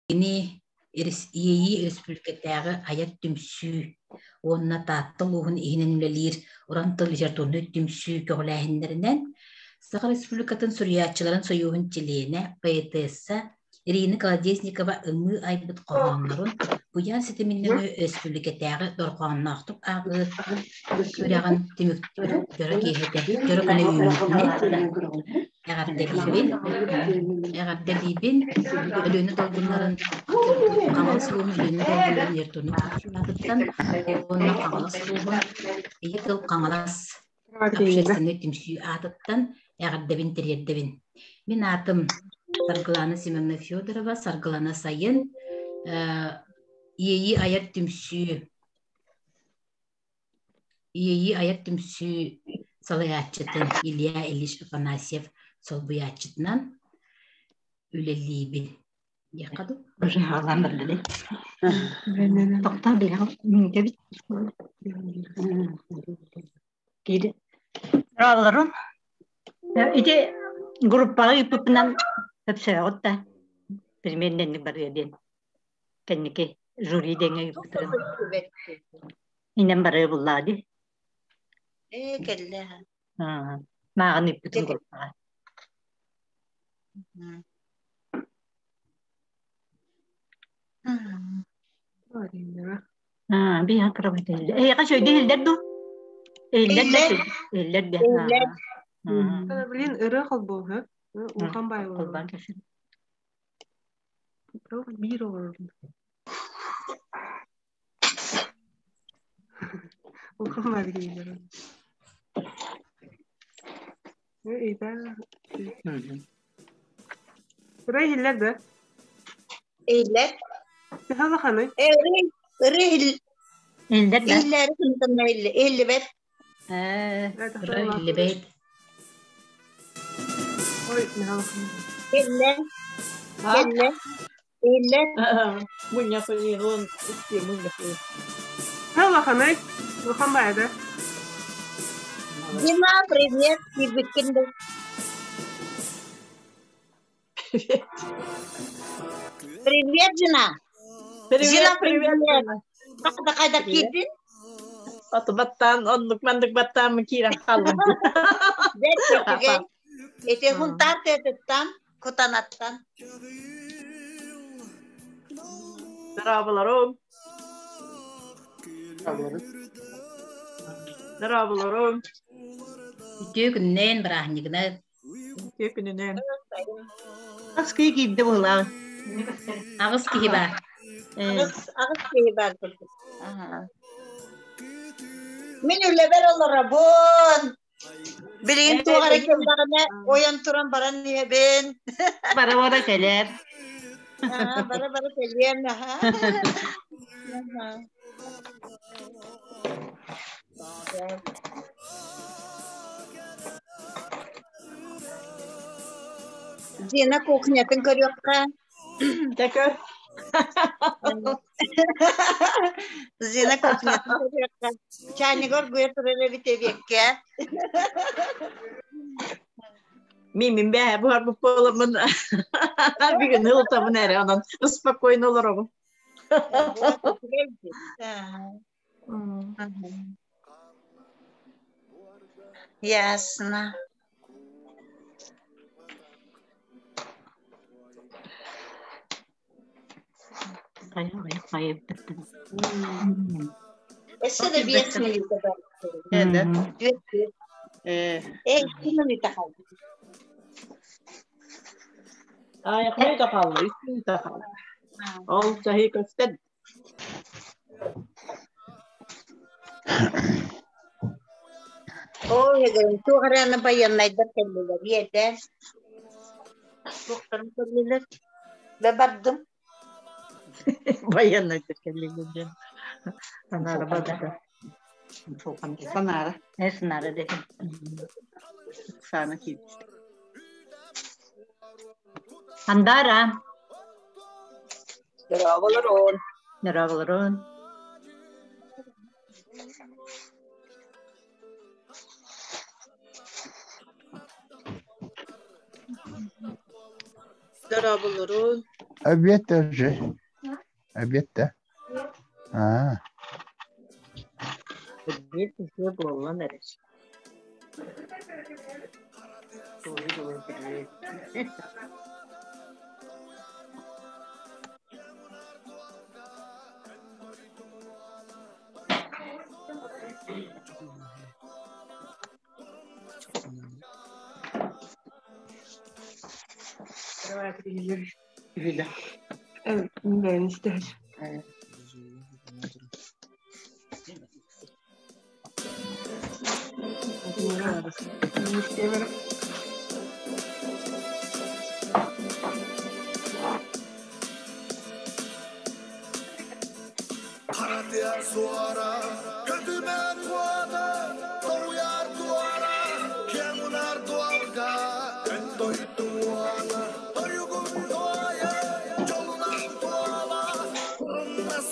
Кини Иэйии өрөспүүбүлүкэтээҕи айар түмсүү уонна Таатта улууһун иһинэн үлэлиир Уран тыл литературнай түмсүү көҕүлээһиннэринэн Саха Республикатын суруйааччыларын сойууһун чилиэнэ, поэтесса Ирина Колодезникова ымыы айбыт хоһооннорун куйаар ситимин нөҥүө өрөспүүбүлүкэтээҕи дорҕоонноохтук ааҕыы күрэҕин түмүктүүр дьоро киэһэтэ дьоро күнэ үүммүтүнэн Эҕэрдэлиибин, эҕэрдэлиибин Өлүөнэ долгуннарын Хаҥалас улууһун Өлүөнэ долгуннарын литературнай түмсүүлээҕиттэн уонна Хаҥалас улууһун Ийэ тыл Хаҥалас общественнай түмсүү аатыттан эҕэрдэбин тириэрдэбин. Мин аатым Саргылана Семеновна Федорова, Саргылана Сайын, Иэйии айар түмсүү Иэйии айар түмсүү салайааччытын Илья Ильич Афанасьев солбуйааччытынан үлэлиибин диэххэ дуу. Уже хаалан бардыны. Тоқтаа билэҕин мингэбит. Киири. Рааларым. Ити группаҕа ыыппыппынан өпсөөҕүт да примерно барыа диэн. Кэнники жюри дэҥэ ыыппытым. Инэн барыа буллаа дии. Ээ, кэллэ. Мааҕын ыыппытым группаҕа. Биһа кыра Эйиэхэ сөйдө иһиллэр дуу? Иһиллэр да иһиллэр да. Блин, ырыа холбооһу. Улахан баай Холбоон кэсин. Биир оҕолорун. Улахан баай киһилэр. Ырыа иһиллэр да? Иһиллэр. Төһө улаханый? Ырыа Иһиллэр да? иһиллээри кынтанна иһиллибэт. Ырыа иһиллибэт. Ой, наһаа улахан. Кэллэ. Кэллэ. Иһиллэр. Мунньах ыйыгын истиэ мунньах Төһө улаханый? Улахан баай да? Дима, привет, киирбиккин да. Привет. Привет, жена. Жена, Привет, привет. привет. Қайда қайда киирдин? Аты баттаан, оннук маннык баттааммын киирэн хааллым. Бэрт үчүгэй. Ити хунтаар тыатыттан, кутанаттан. Здраволорум. Здраволорум. Үтүө күннээн бырааһынньыгынан Үтүө күнүнэн. Хас киһи киирдэ быһылаах? Аҕыс киһи баар. Аҕыс киһи баар курдук. Мин үлэбэр олоробун. Билигин туох эрэ кэллэҕинэ ойон туран баран иһэбин. Бара-бара кэлэр. Бара-бара кэлиэм. Дина кухнятын көрүөххэ. Дьэ көр. Зина кухнятын көрүөххэ. Чайнигы оргуйа турар эбит эбиэккэ. Мин бэһэ буһарбыт буоламмын бүгүн ылытабын эрэ онон спокойно олоробун. Ясно. Өссө да 5 минута бар. Э, 2 минута қалды. Аайах минута қалды, 3 минута қалды. Ол чаһы көстөн. Оо, туох эрэ аны байыаннайдар кэллилэр, иэдээн. Туохтарын кэллилэр? Бэ бардым. Байыаннайдар кэллилэр диэн. Санаара барда. Санаара. Э, санаара дэтим. Саана киирбит. Андара. Здраволорон. Здраволорон. Здраволорон. Обед уже. Обед, да? А. Обед уже буоллан эрэр. Ben ister.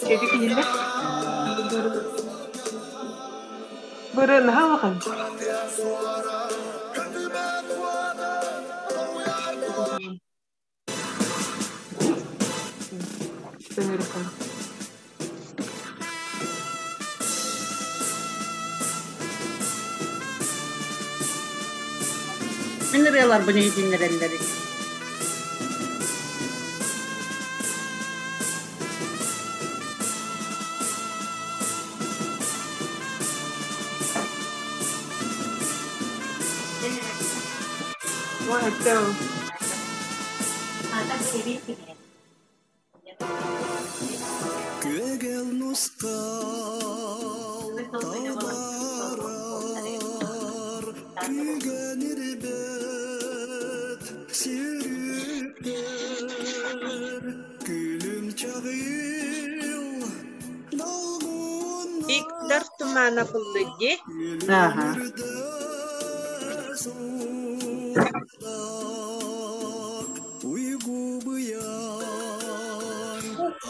Эти киһилэр Быры наһаа улахан. Мин ырыаларбын иһитиннэрэллэр. Күөгэл нускал талбарар, күүгэн ирбэт сирүктэр, күлүм чаҕыл долгуннар Виктор Туманов ыллыыр дии. Ааха. Уйгу-быйаҥ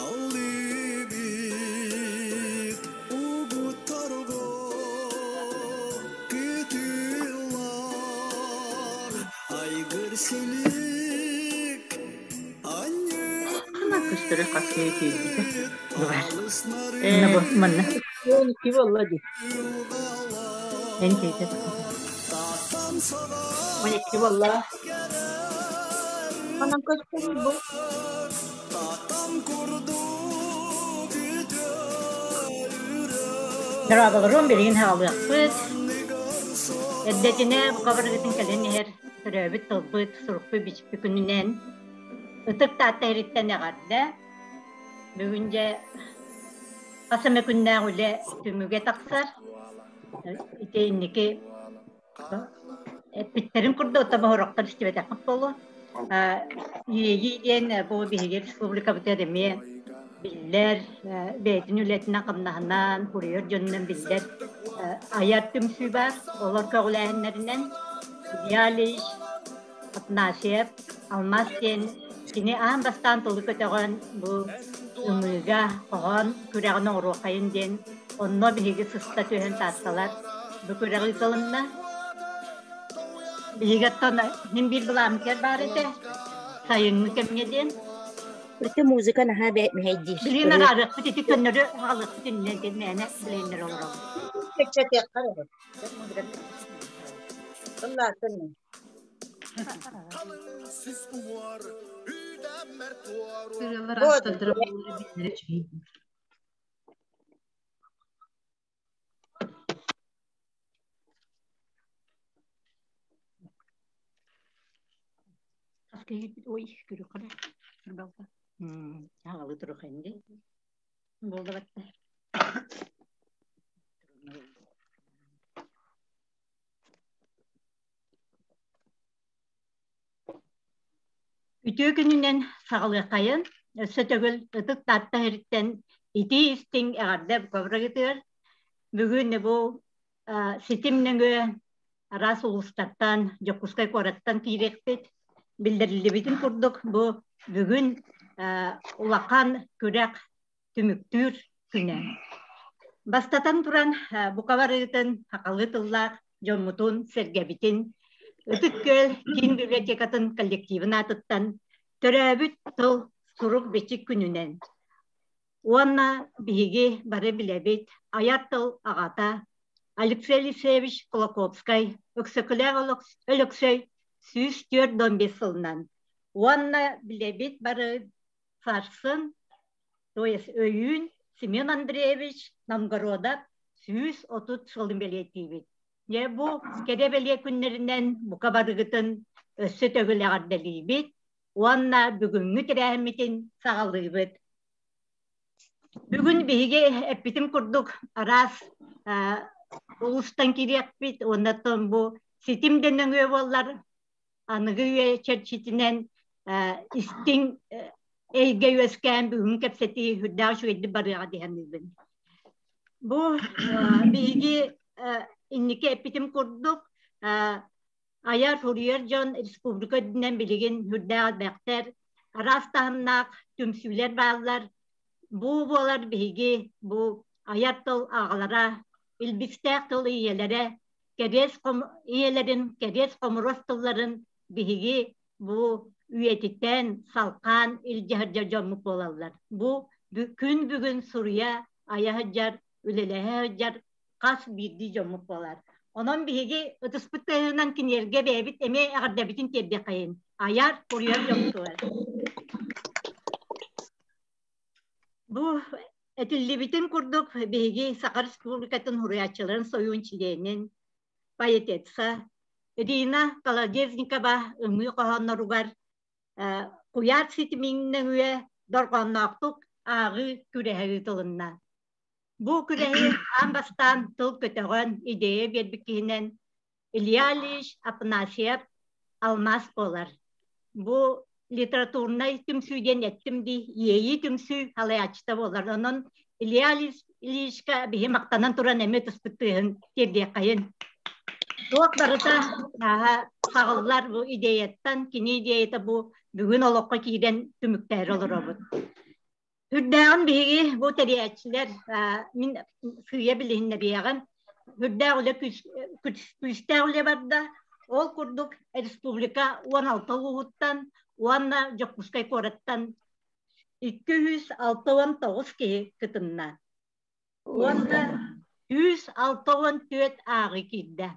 аллыбыт угуттарго кытыллар айгыр силик Хана көстөрө хас киһи киирбитэ. Баар. Э, Бу манна. 12 буолла дии. Эн кейте. 12 буолла. Онон көстөрүй бу. Дорооболорун билигин хаалыахпыт. Эрдэтинэ бука барыгытын кэлэн иһэр төрөөбүт тылбыт, сурукпут бичикпит күнүнэн Ытык Таатта иһириттэн эҕэрдэ. Бүгүн дьэ хас эмэ күннээх үлэ түмүгэ тахсар. Ити инники эппиттэрин курдук оттон истибэтэхпит буолуо. Иэйии диэн бу биһиги республикабытыгар эмиэ биллэр, бэйэтин үлэтинэн-хамнаһынан, суруйар дьонунан биллэр айар түмсүү баар. Олор көҕүлээһиннэринэн Илья Ильич Афанасьев Алмаз диэн кини аан бастаан тылы көтөҕөн бу ымыыга хоһоон күрэҕин оҥоруоххайын диэн онно биһиги сыста түһэн таатталар бу күрэҕи ыытылынна. Биһиги оттон мин биир былааммытыгар баар этэ сайыҥҥы кэмҥэ диэн. Ити музыка наһаа мэһэйдиир. Билигин араарыахпыт ити көннөрү аҕалыахпыт иннинэ диэн мээнэ билэннэр олоробут. Кэпсэтиэххэ эрэ. Ыллаатын. Ырыалар Вот. автордара буолара биллэрэ үчүгэй. Хас киһи ой көрүөххэ Аҕалы турух инди. Буолда батта. Үтүө күнүнэн саҕалыаххайын, өссө төгүл Ытык Таатта иһириттэн итии истиҥ эҕэрдэ коврагытыгар. Бүгүн бу ситим нөҥүө араас улуустартан, Дьокуускай куораттан киириэхпит. Биллэриллибитин курдук, бу бүгүн улахан күрэх түмүктүүр күнэ. Бастатан туран, бука барыытын сахалыы тыллаах дьоммутун, сэргэбитин Ытык Күөл киин библиотекатын коллективын аатыттан төрөөбүт тыл сурук-бичик күнүнэн. Уонна биһиги бары билэбит, айар тыл аҕата Алексей Алексеевич Кулаковскай, Өксөкүлээх Өлөксөй 145 сылынан. Уонна билэбит бары сарсын, то есть өйүүн Семен Андреевич Новгородов 130 сылын бэлиэтиибит. Дьэ бу кэрэ бэлиэ күннэринэн бука барыгытын өссө төгүл эҕэрдэлиибит уонна бүгүҥҥү тэрээһиммитин саҕалыыбыт. Бүгүн биһиги эппитим курдук араас улуустан кириэхпит уонна бу ситим да нөҥүө буоллар аныгы үйэ чэрчитинэн истиҥ эйгэ үөскээн бүгүн кэпсэтии үрдээх үчүгэйдик барыаҕа диһэммин. Бу биһиги инники эппитим курдук айар суруйар дьон республика үрдүнэн билигин үрдээх элбэхтэр, араас таһымнаах түмсүүлэр бааллар. Бу буолар биһиги бу айар тыл аҕалара, илбистээх тыл ийэлэрэ, кэриэс ийэлэрин кэриэс хомуруос тылларын биһиги бу үйэтитэн, салхаан илдьэ сылдьар дьоммут буолаллар. Бу күн бүгүн суруйа, айа сылдьар, үлэлэһэ сылдьар хас биирдии дьоммут буолар. Онон биһиги ытыспыт тыаһынан кинилэргэ бэйэбит эмиэ эҕэрдэбитин тиэрдиэххэйин. Айар, суруйар дьоммутугар. Бу этиллибитин курдук биһиги Саха Республикатын суруйааччыларын сойуун чилиэнин, поэтесса Ирина Колодезникова ымыы хоһоонноругар куйаар ситимин нөҥүө дорҕоонноохтук ааҕыы күрэһэ ыытылынна. Бу күрэһи аан бастаан тыл көтөҕөн идея биэрбит киһинэн Илья Ильич Афанасьев алмаас буолар. Бу литературнай түмсүү диэн эттим дии, иэйии түмсүү салайааччыта буолар. Онон Илья Ильичка биһи махтанан туран эмиэ түспүт тыаһын тиэрдиэххэйин. Туох барыта саҕыллар бу идеяттан, кини идеята бу бүгүн олоххо киирэн түмүктээри олоробут. Үрдээҕин биһиги бу тэрийээччилэр мин сыыйа билиһиннэриэҕим. Үрдээх үлэ күүстээх үлэ барда. Ол курдук республика 16 улууһуттан уонна Дьокуускай куораттан 269 киһи кытынна. Уонна 164 ааҕыы киирдэ.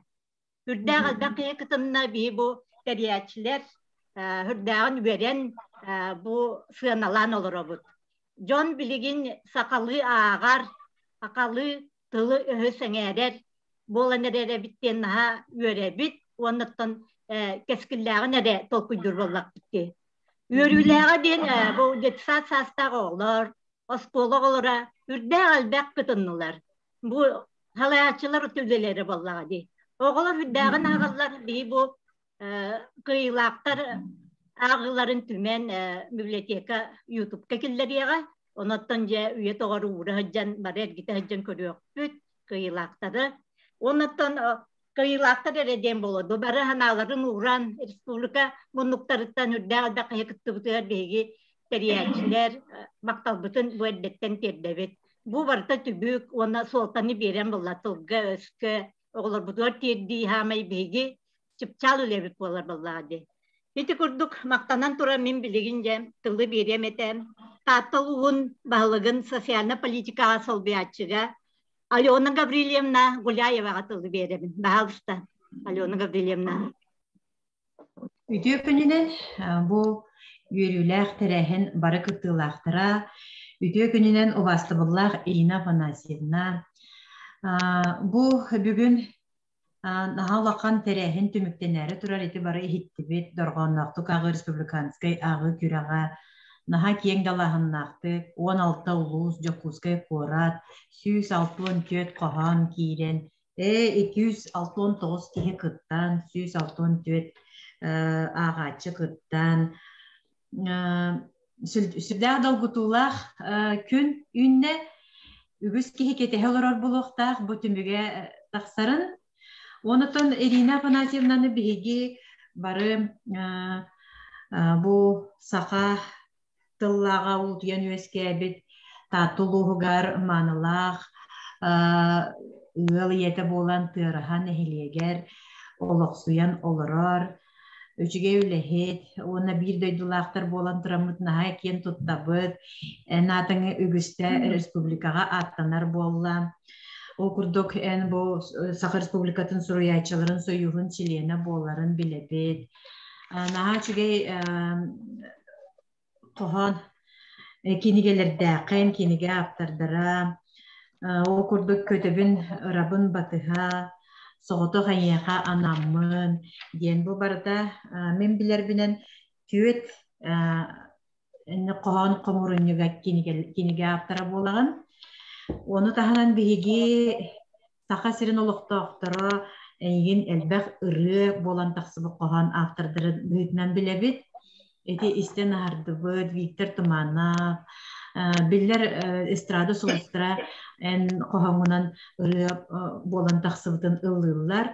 Үрдээх элбэх киһи кытынна биһи бу тэрийээччилэр үрдээҕин үөрэн бу сыаналаан олоробут. Дьон билигин сахалыы ааҕар, сахалыы тылы-өһү сэҥээрэр буолан эрэр эбит диэн наһаа үөрэбит уоннаттан кэскиллээҕин эрэ толкуйдуур буоллахпыт дии. Үөрүүлээҕэ диэн бу детсад саастаах оҕолор, оскуола оҕолоро үрдээх элбэх кытыннылар. Бу салайааччылар үлэлэрэ буоллаҕа дии. Оҕолор үрдээҕин ааҕаллар, биһи бу кыайыылаахтар ааҕыыларын түмэн библиотека ютубка киллэриэҕэ. Онон дьэ үйэ тоҕору уура сылдьан, бары эргитэ сылдьан көрүөхпүт кыайыылаахтары. Онон кыайыылаахтар эрэ диэн буолуо. Бары санааларын ууран республика муннуктарыттан үрдээх элбэх киһи кыттыбытыгар биһиги тэрийээччилэр махталбытын бу эрдэттэн тиэрдэбит. Бу барыта түбүк уонна суолтаны биэрэн буолла тылга-өскө оҕолорбутугар тиэрдии хаамай биһиги чыпчаал үлэбит буолар буоллаҕа дии. Ити курдук махтанан туран мин билигин дьэ тылы биэриэм этэ. Таатта улууһун баһылыгын социальнай политикаҕа солбуйааччыга Алена Гаврильевна Гуляеваҕа тылы биэрэбин. Баһаалыста, Алена Гаврильевна. Үтүө күнүнэн бу үөрүүлээх тэрээһин бары кыттыылаахтара, үтүө күнүнэн убаастабыллаах Ирина Афанасьевна. Бу бүгүн наһаа улахан тэрээһин түмүктэнээри турар ити бары иһиттибит дорҕоонноохтук ааҕыы республиканскай ааҕыы күрэҕэ наһаа киэҥ далааһыннаахтык 16 улуус Дьокуускай куорат 164 хоһоон киирэн 269 киһи кыттан, 164 ааҕааччы кыттан, сүрдээх долгутуулаах күн үүннэ. Үгүс киһи кэтэһэ олорор буолуохтаах бу түмүгэ тахсарын. Онотон Ирина Афанасьевнаны биһиги бары бу саха тыллааҕа уутуйан үөскээбит Таатта улууһугар маанылаах ыал ийэтэ буолан Тыараһа нэһилиэгэр олохсуйан олорор. үчүгэй үлэһит уонна биир дойдулаахтар буолан тураммыт наһаа киэн туттабыт. Эн аатыҥ үгүстэ республикаҕа ааттанар буолла. Ол курдук эн бу Саха Республикатын суруйааччыларын союһун чилиэнэ буоларын билэбит. Наһаа үчүгэй хоһоон кинигэлэрдээххин, кинигэ ааптардара, ол курдук көтөбүн ырабын батыһа, соҕотох эйиэхэ анаммын диэн бу барыта мин билэрбинэн түөрт хоһоон хомуурунньуга кинигэ ааптара буолаҕын. Ону таһынан биһиги Саха сирин олохтоохторо эйигин элбэх ырыа буолан тахсыбыт хоһоон автордарын быһыытынан билэбит. Ити истэн аһардыбыт Виктор Туманов, биллэр эстрада сулустара эн хоһооҥҥунан ырыа буолан тахсыбытын ыллыыллар.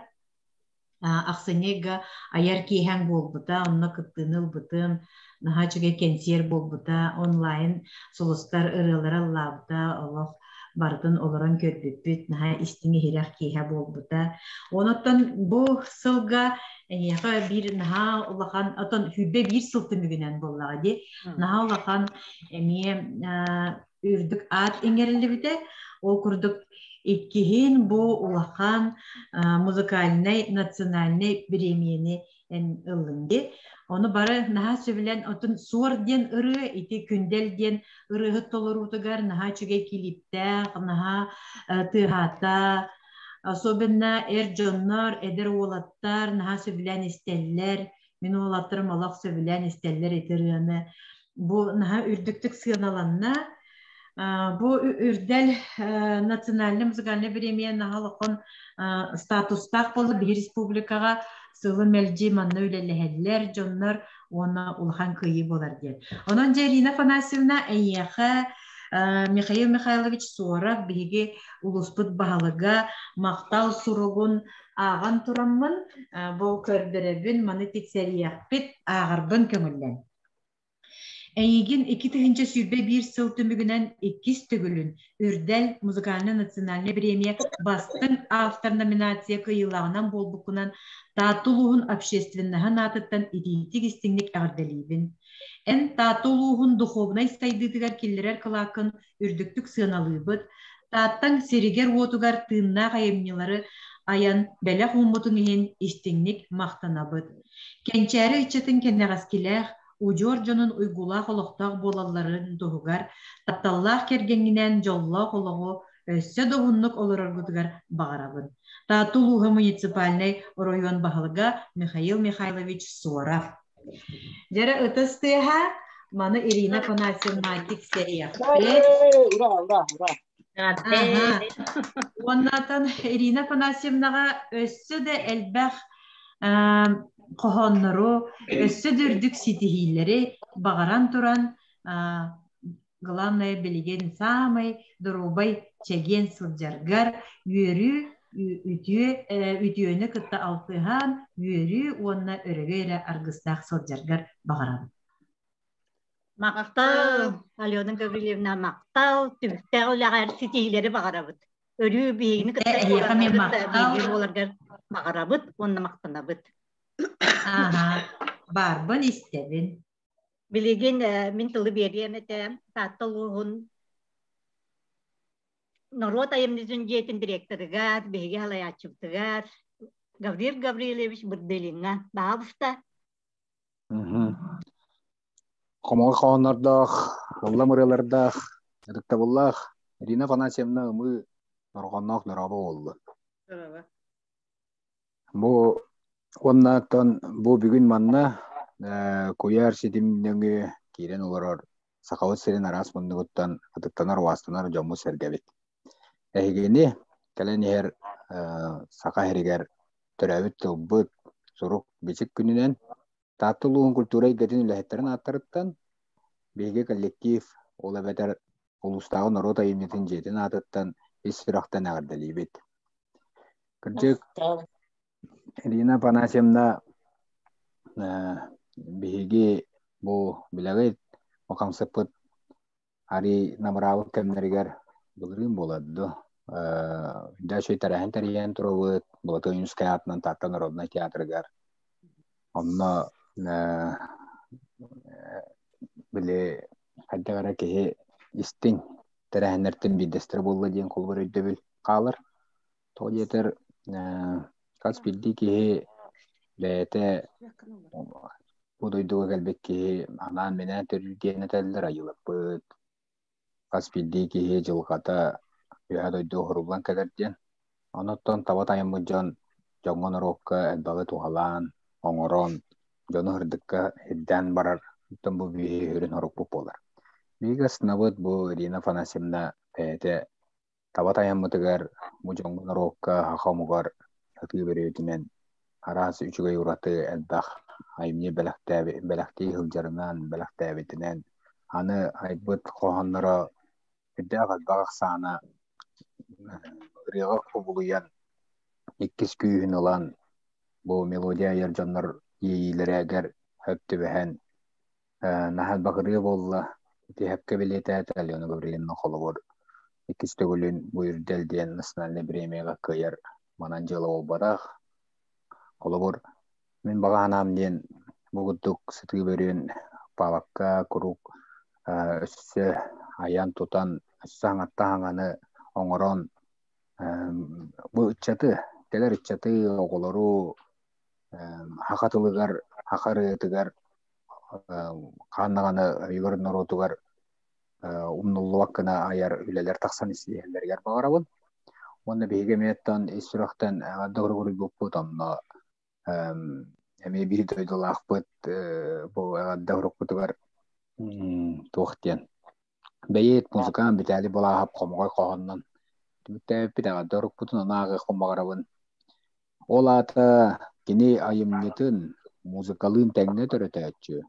Ахсынньыга айар киэһэҥ буолбута, онно кыттыыны ылбытым, наһаа үчүгэй кэнсиэр буолбута, онлайн сулустар ырыалара ыллаабыта, олох барытын олорон көрбүппүт, наһаа истиҥ иһирэх киэһэ буолбута. Онон бу сылга эйиэхэ биир наһаа улахан, отон 21 сыл түмүгүнэн буоллаҕа дии, наһаа улахан эмиэ үрдүк аат иҥэриллибитэ. Ол курдук иккиһин бу улахан музыкальнай национальнай бириэмийэни эн ыллыҥ дии. Ону бары наһаа сөбүлээн отун Суор диэн ырыа ити Күндэл диэн ырыаһыт толоруутугар наһаа үчүгэй килииптээх, наһаа тыаһаата. Особенно эр дьоннор, эдэр уолаттар наһаа сөбүлээн истэллэр. Мин уолаттарым олох сөбүлээн истэллэр ити ырыаны. Бу наһаа үрдүктүк сыаналанна. Бу үрдэл национальный музыкальный премия наһаа улахан статустаах буолла биһи республикаҕа сылы мэлдьи манна үлэлэһэллэр дьоннор уонна улахан кыайыы буолар диэн. Онон дьэ Ирина Афанасьевна эйиэхэ Михаил Михайлович Суоров биһиги улууспут баһылыга махтал суругун ааҕан тураммын бу көрдөрөбүн маны тиксэриэхпит ааҕарбын көҥүллэн. Эйигин 2021 сыл түмүгүнэн иккис төгүлүн Үрдэл музыкальнай национальнай бириэмийэ бастыҥ автор номинация кыайыылааҕынан буолбуккунан Таатта улууһун общественноһын аатыттан итиитик-истиҥник эҕэрдэлиибин. Эн Таатта улууһун духуобунай сайдыытыгар киллэрэр кылааккын үрдүктүк сыаналыыбыт, Тааттаҥ сиригэр-уотугар тыыннаах айымньылары айан бэлэх ууммутуҥ иһин истиҥник махтанабыт. Кэнчээри ыччатын кэнэҕэскилээх, удьуор дьонун уйгулаах олохтоох буолалларын туһугар тапталлаах кэргэҥҥинээн дьоллоох олоҕу өссө да уһуннук олороргутугар баҕарабын. Таатта улууһа муниципальнай оройуон баһылыга Михаил Михайлович Соров. Дьэрэ ытыс тыаһа, маны Ирина Афанасьевна тиксэриэхпит. Ура, ура, ура. Аха. Уоннатан Ирина Афанасьевнаҕа өссө да элбэх хоһооннору, өссө да үрдүк ситиһиилэри баҕаран туран, главное билигин саамай доруобай чэгиэн сылдьаргар үөрүү үтүө үтүөнү кытта алтыһан үөрүү уонна өрөгөй эрэ аргыстаах сылдьаргар баҕарабын. Махтал, Алена Гаврильевна, махтал, түбүктээх үлэҕэр ситиһиилэри баҕарабыт. Өрүү биһигини кытта Эһиэхэ эмиэ махтал. буоларгар баҕарабыт уонна махтанабыт. Аха, баарбын истэбин. Билигин мин тылы биэриэм этэ Таатта улууһун норуот айымньытын дьиэтин директорыгар, биһиги салайааччыбытыгар Гаврил Гаврильевич Бырдылиҥҥа. Баҕабыста. Хомоҕой хоһооннордоох, ыллам ырыалардаах, ытыктабыллаах Ирина Афанасьевна ымыы дорҕоонноох дорообо буоллун. Бу уонна бу бүгүн манна куйаар ситим нөҥүө киирэн олорор Сахабыт сирин араас муннугуттан ытыктанар-убаастанар дьоммут-сэргэбит. Эһигини кэлэн иһэр Саха сиригэр төрөөбүт тылбыт, сурук-бичик күнүнэн Таатта улууһун культура эйгэтин үлэһиттэрин ааттарыттан биһиги коллектив, ол эбэтэр улуустааҕы норуот айымньытын дьиэтин аатыттан ис сүрэхтэн эҕэрдэлиибит. Кырдьык, Ирина Афанасьевна биһиги бу билэҕит, хамсыппыт арый намыраабыт кэмнэригэр былырыын буолар дуо? Дьэ үчүгэй тэрээһин тэрийэн турабыт, Былатыан Ойуунускай аатынан Таатта народнай театрыгар. Онно Били хайдах эрэ киһи истиҥ тэрээһиннэртэн биирдэстэрэ буолла диэн холобур өйдөбүл хаалар. Тоҕо диэтэр хас биирдии киһи бэйэтэ бу дойдуга кэлбит киһи анаан-минээн төрүүр диэн этэллэр айылаппыт. Хас биирдии киһи дьылҕата үөһэ дойду уһуруллан кэлэр диэн. Онуттан таба тайаммыт дьон дьоҥҥо норуокка элбэҕи туһалаан, оҥорон, дьону сырдыкка ирдээн барар оттон бу биһиги сүрүн сорукпут буолар. Биһиги астынабыт бу Ирина Афанасьевна бэйэтэ таба тайаммытыгар бу дьоҥҥо норуокка саха омугар сытыы бөрүөтүнэн араас үчүгэй ураты элбэх айымньы бэлэхтии сылдьарынан, бэлэхтээбитинэн аны айбыт хоһоонноро сүрдээх элбэх ахсаана ырыаҕа кубулуйан иккис күүһүн ылан бу мелодия айар дьоннор иэйиилэригэр сөп түбэһэн наһаа элбэх ырыа буолла. Ити сөпкө бэлиэтээтэ Алена Гаврильевна холобур иккис төгүлүн бу Үрдэл диэн национальнай бириэмийэҕэ кыайар манан дьыала буолбатах. Холобур, мин баҕа санаам диэн бу курдук сытыы бөрүөн паабакка куруук өссө айан-тутан, өссө саҥаттан саҥаны оҥорон бу ыччаты, кэлэр ыччаты, оҕолору саха тылыгар, саха ырыатыгар хаан даҕаны өйүгэр норуотугар умнуллубат гына айар үлэлэр тахсан истиһэллэригэр баҕарабын. Уонна биһиги эмиэттэн ис сүрэхтэн эҕэрдэ уруһуйбуппут онно эмиэ биир дойдулаахпыт бу эҕэрдэ урукпутугар туох диэн бэйиэт музыкант Виталий Балаһап хомоҕой хоһоонунан түмүктээбиппит эҕэрдэ урукпутун ону ааҕыахпын баҕарабын. Ол аата кини айымньытын музыкалыын тэҥҥэ төрөтөөччү.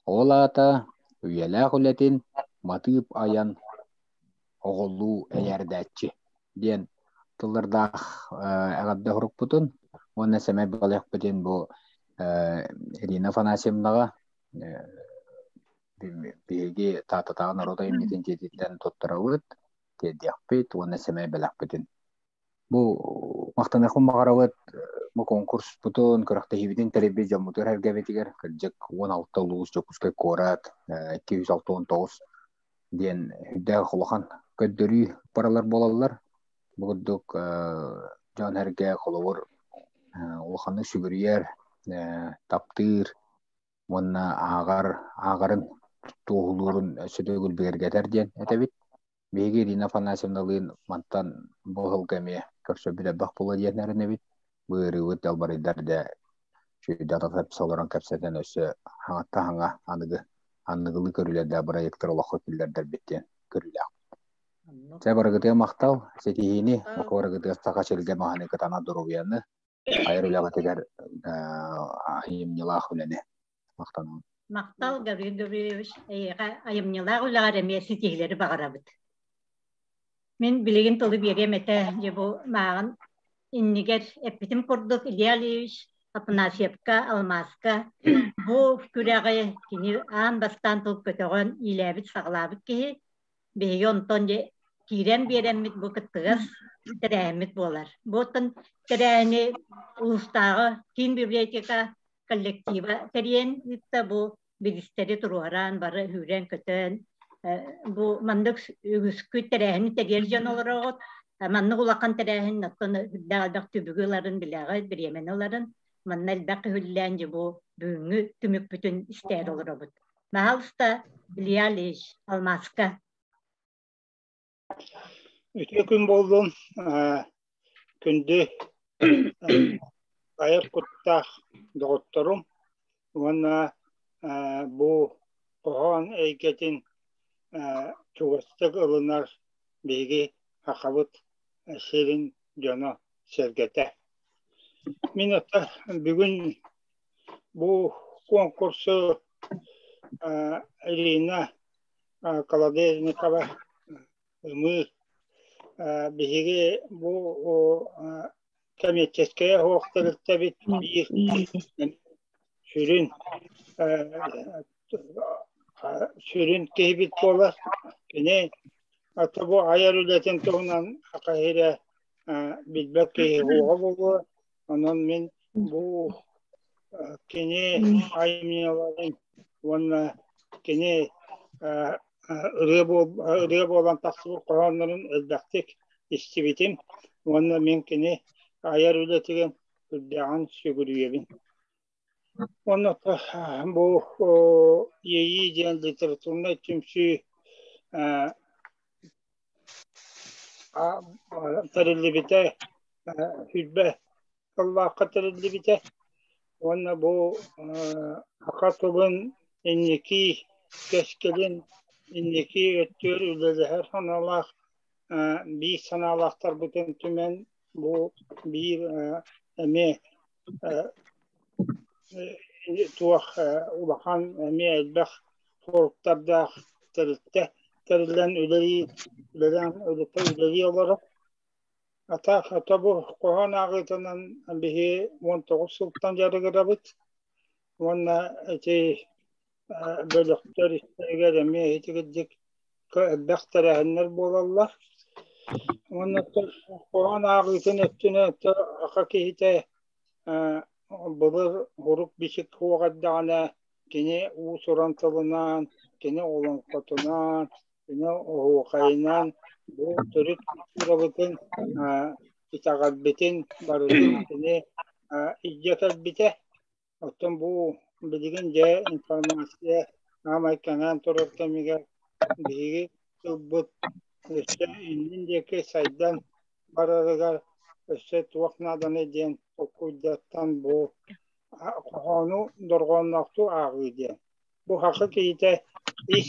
Ол аата үйэлээх үлэтин матыып айан оҕолуу эйээрдээччи диэн тыллардаах эҕэрдэ урукпутун уонна сэмэй балыахпытын бу Ирина Афанасьевнаҕа биһиги Тааттатааҕы норуот айымньытын дьиэтиттэн туттарабыт, тиэрдиэхпит уонна сэмэй бэлэхпитин. Бу махтаныахпын баҕарабыт бу конкурспутун, күрэхтэһиибитин тэрийбит дьоммутугар эргэбитигэр кырдьык 16 улуус Дьокуускай куорат 269 диэн үрдээх улахан көрдөрүү баралар буолаллар. Бу курдук дьон-сэргэ холобур улаханнык сүгүрүйэр, таптыыр уонна ааҕар ааҕарын туоһулуурун өссө төгүл бигэргэтэр диэн этэбит. Биһиги Ирина Афанасьевналыын мантан бу сылга эмиэ көрсөрбүт элбэх буолуо диэн эрэнэбит. Бу ыарыыбыт далбарыйдар да үчүгэйдик атах олорон кэпсэтэн өссө хаҥаттан хаҥа аныгы аныгылыы көрүүлэрдээх бырайыактар олоххо киллэрдэрбит диэн көрүүлээх. Чэ барыгытыга махтал, ситиһиини, бука барыгытыгар саха сиргэ маһаны кытана доруобуйаны, айар үлэҕитигэр айымньылаах үлэни махтанабын. Махтал, Гаврил Гаврильевич, эйиэхэ айымньылаах үлэҕэр эмиэ ситиһиилэри баҕарабыт. Мин билигин тылы биэриэм этэ, дьэ бу мааҕын иннигэр эппитим курдук Илья Алиевич Афанасьевка, Алмааска бу күрэҕи кини аан бастаан тыл көтөҕөн иилээбит-саҕалаабыт киһи. Биһиги онтон дьэ киирэн биэрэммит бу кыттыгас тэрээһиммит буолар. Бу оттон тэрээһини улуустааҕы киин библиотека коллектива тэрийэн ыытта бу биристэри туруоран бары үүрэн-көтөн бу маннык үгүскүт тэрээһини тэрийэр дьон олороҕут маннык улахан тэрээһин оттон үрдээх элбэх түбүгү ыларын билэҕит бириэмэни ыларын манна элбэх үһүллээн дьэ бу бүгүҥҥү түмүкпүтүн истээр олоробут. Пожалуйста, Илья Ильич, Алмазка. Үтүө күн буоллун, күндү айар куттаах доҕотторум уонна бу хоһоон эйгэтин чугастык ылынар биһиги сахабыт сирин дьоно-сэргэтэ. Мин ата бүгүн бу куонкурсу Ирина Колодезникова ымыы биһиги бу коммерческайа суох тэрилтэбит биир сүрүн сүрүн киһибит буолар. Кини ата бу айар үлэтин туһунан хахаһирэ билбэт киһи суоҕа буолуо. Онон мин бу Кини айымньыларын уонна кини ырыа, ырыа буолан тахсыбыт хоһооннорун элбэхтик истибитим уонна мин кини айар үлэтигэр үрдээҕин сүгүрүйэбин. Уонна бу Иэйии диэн литературнай түмсүү тэриллибитэ 20 сыллаахха тэриллибитэ уонна бу саха тылын инники кэскилин инники өттүгэр үлэлэһэр санаалаах биир санаалаахтарбытын түмэн бу биир эмиэ туох улахан эмиэ элбэх соруктардаах тэрилтэ тэриллэн үлэлии үлэлээн үлэлии олорор. Ата ата бу хоһоон ааҕыытынан биһи 19 сылтан дьарыгырабыт уонна ити бөлөхтөр истэригэр эмиэ итигирдик элбэх тэрээһиннэр буолаллар. Уонна хоһоон ааҕыытын өттүнэн саха киһитэ былыр урук бичик суох эрдэҕинэ кини уус-уран тылынан, кини олоҥхотунан, кини оһуохайынан бу төрүт культурабытын итэҕэлбитин барытын кини илдьэ кэлбитэ. Оттон бу билигин дьэ информация аамай кэҥээн турар кэмигэр биһиги тылбыт өссө иннин диэки сайдан барарыгар өссө туох нааданый диэн толкуйдаттан бу хоһоону дорҕоонноохтуу ааҕыы диэн. Бу саха киһитэ ис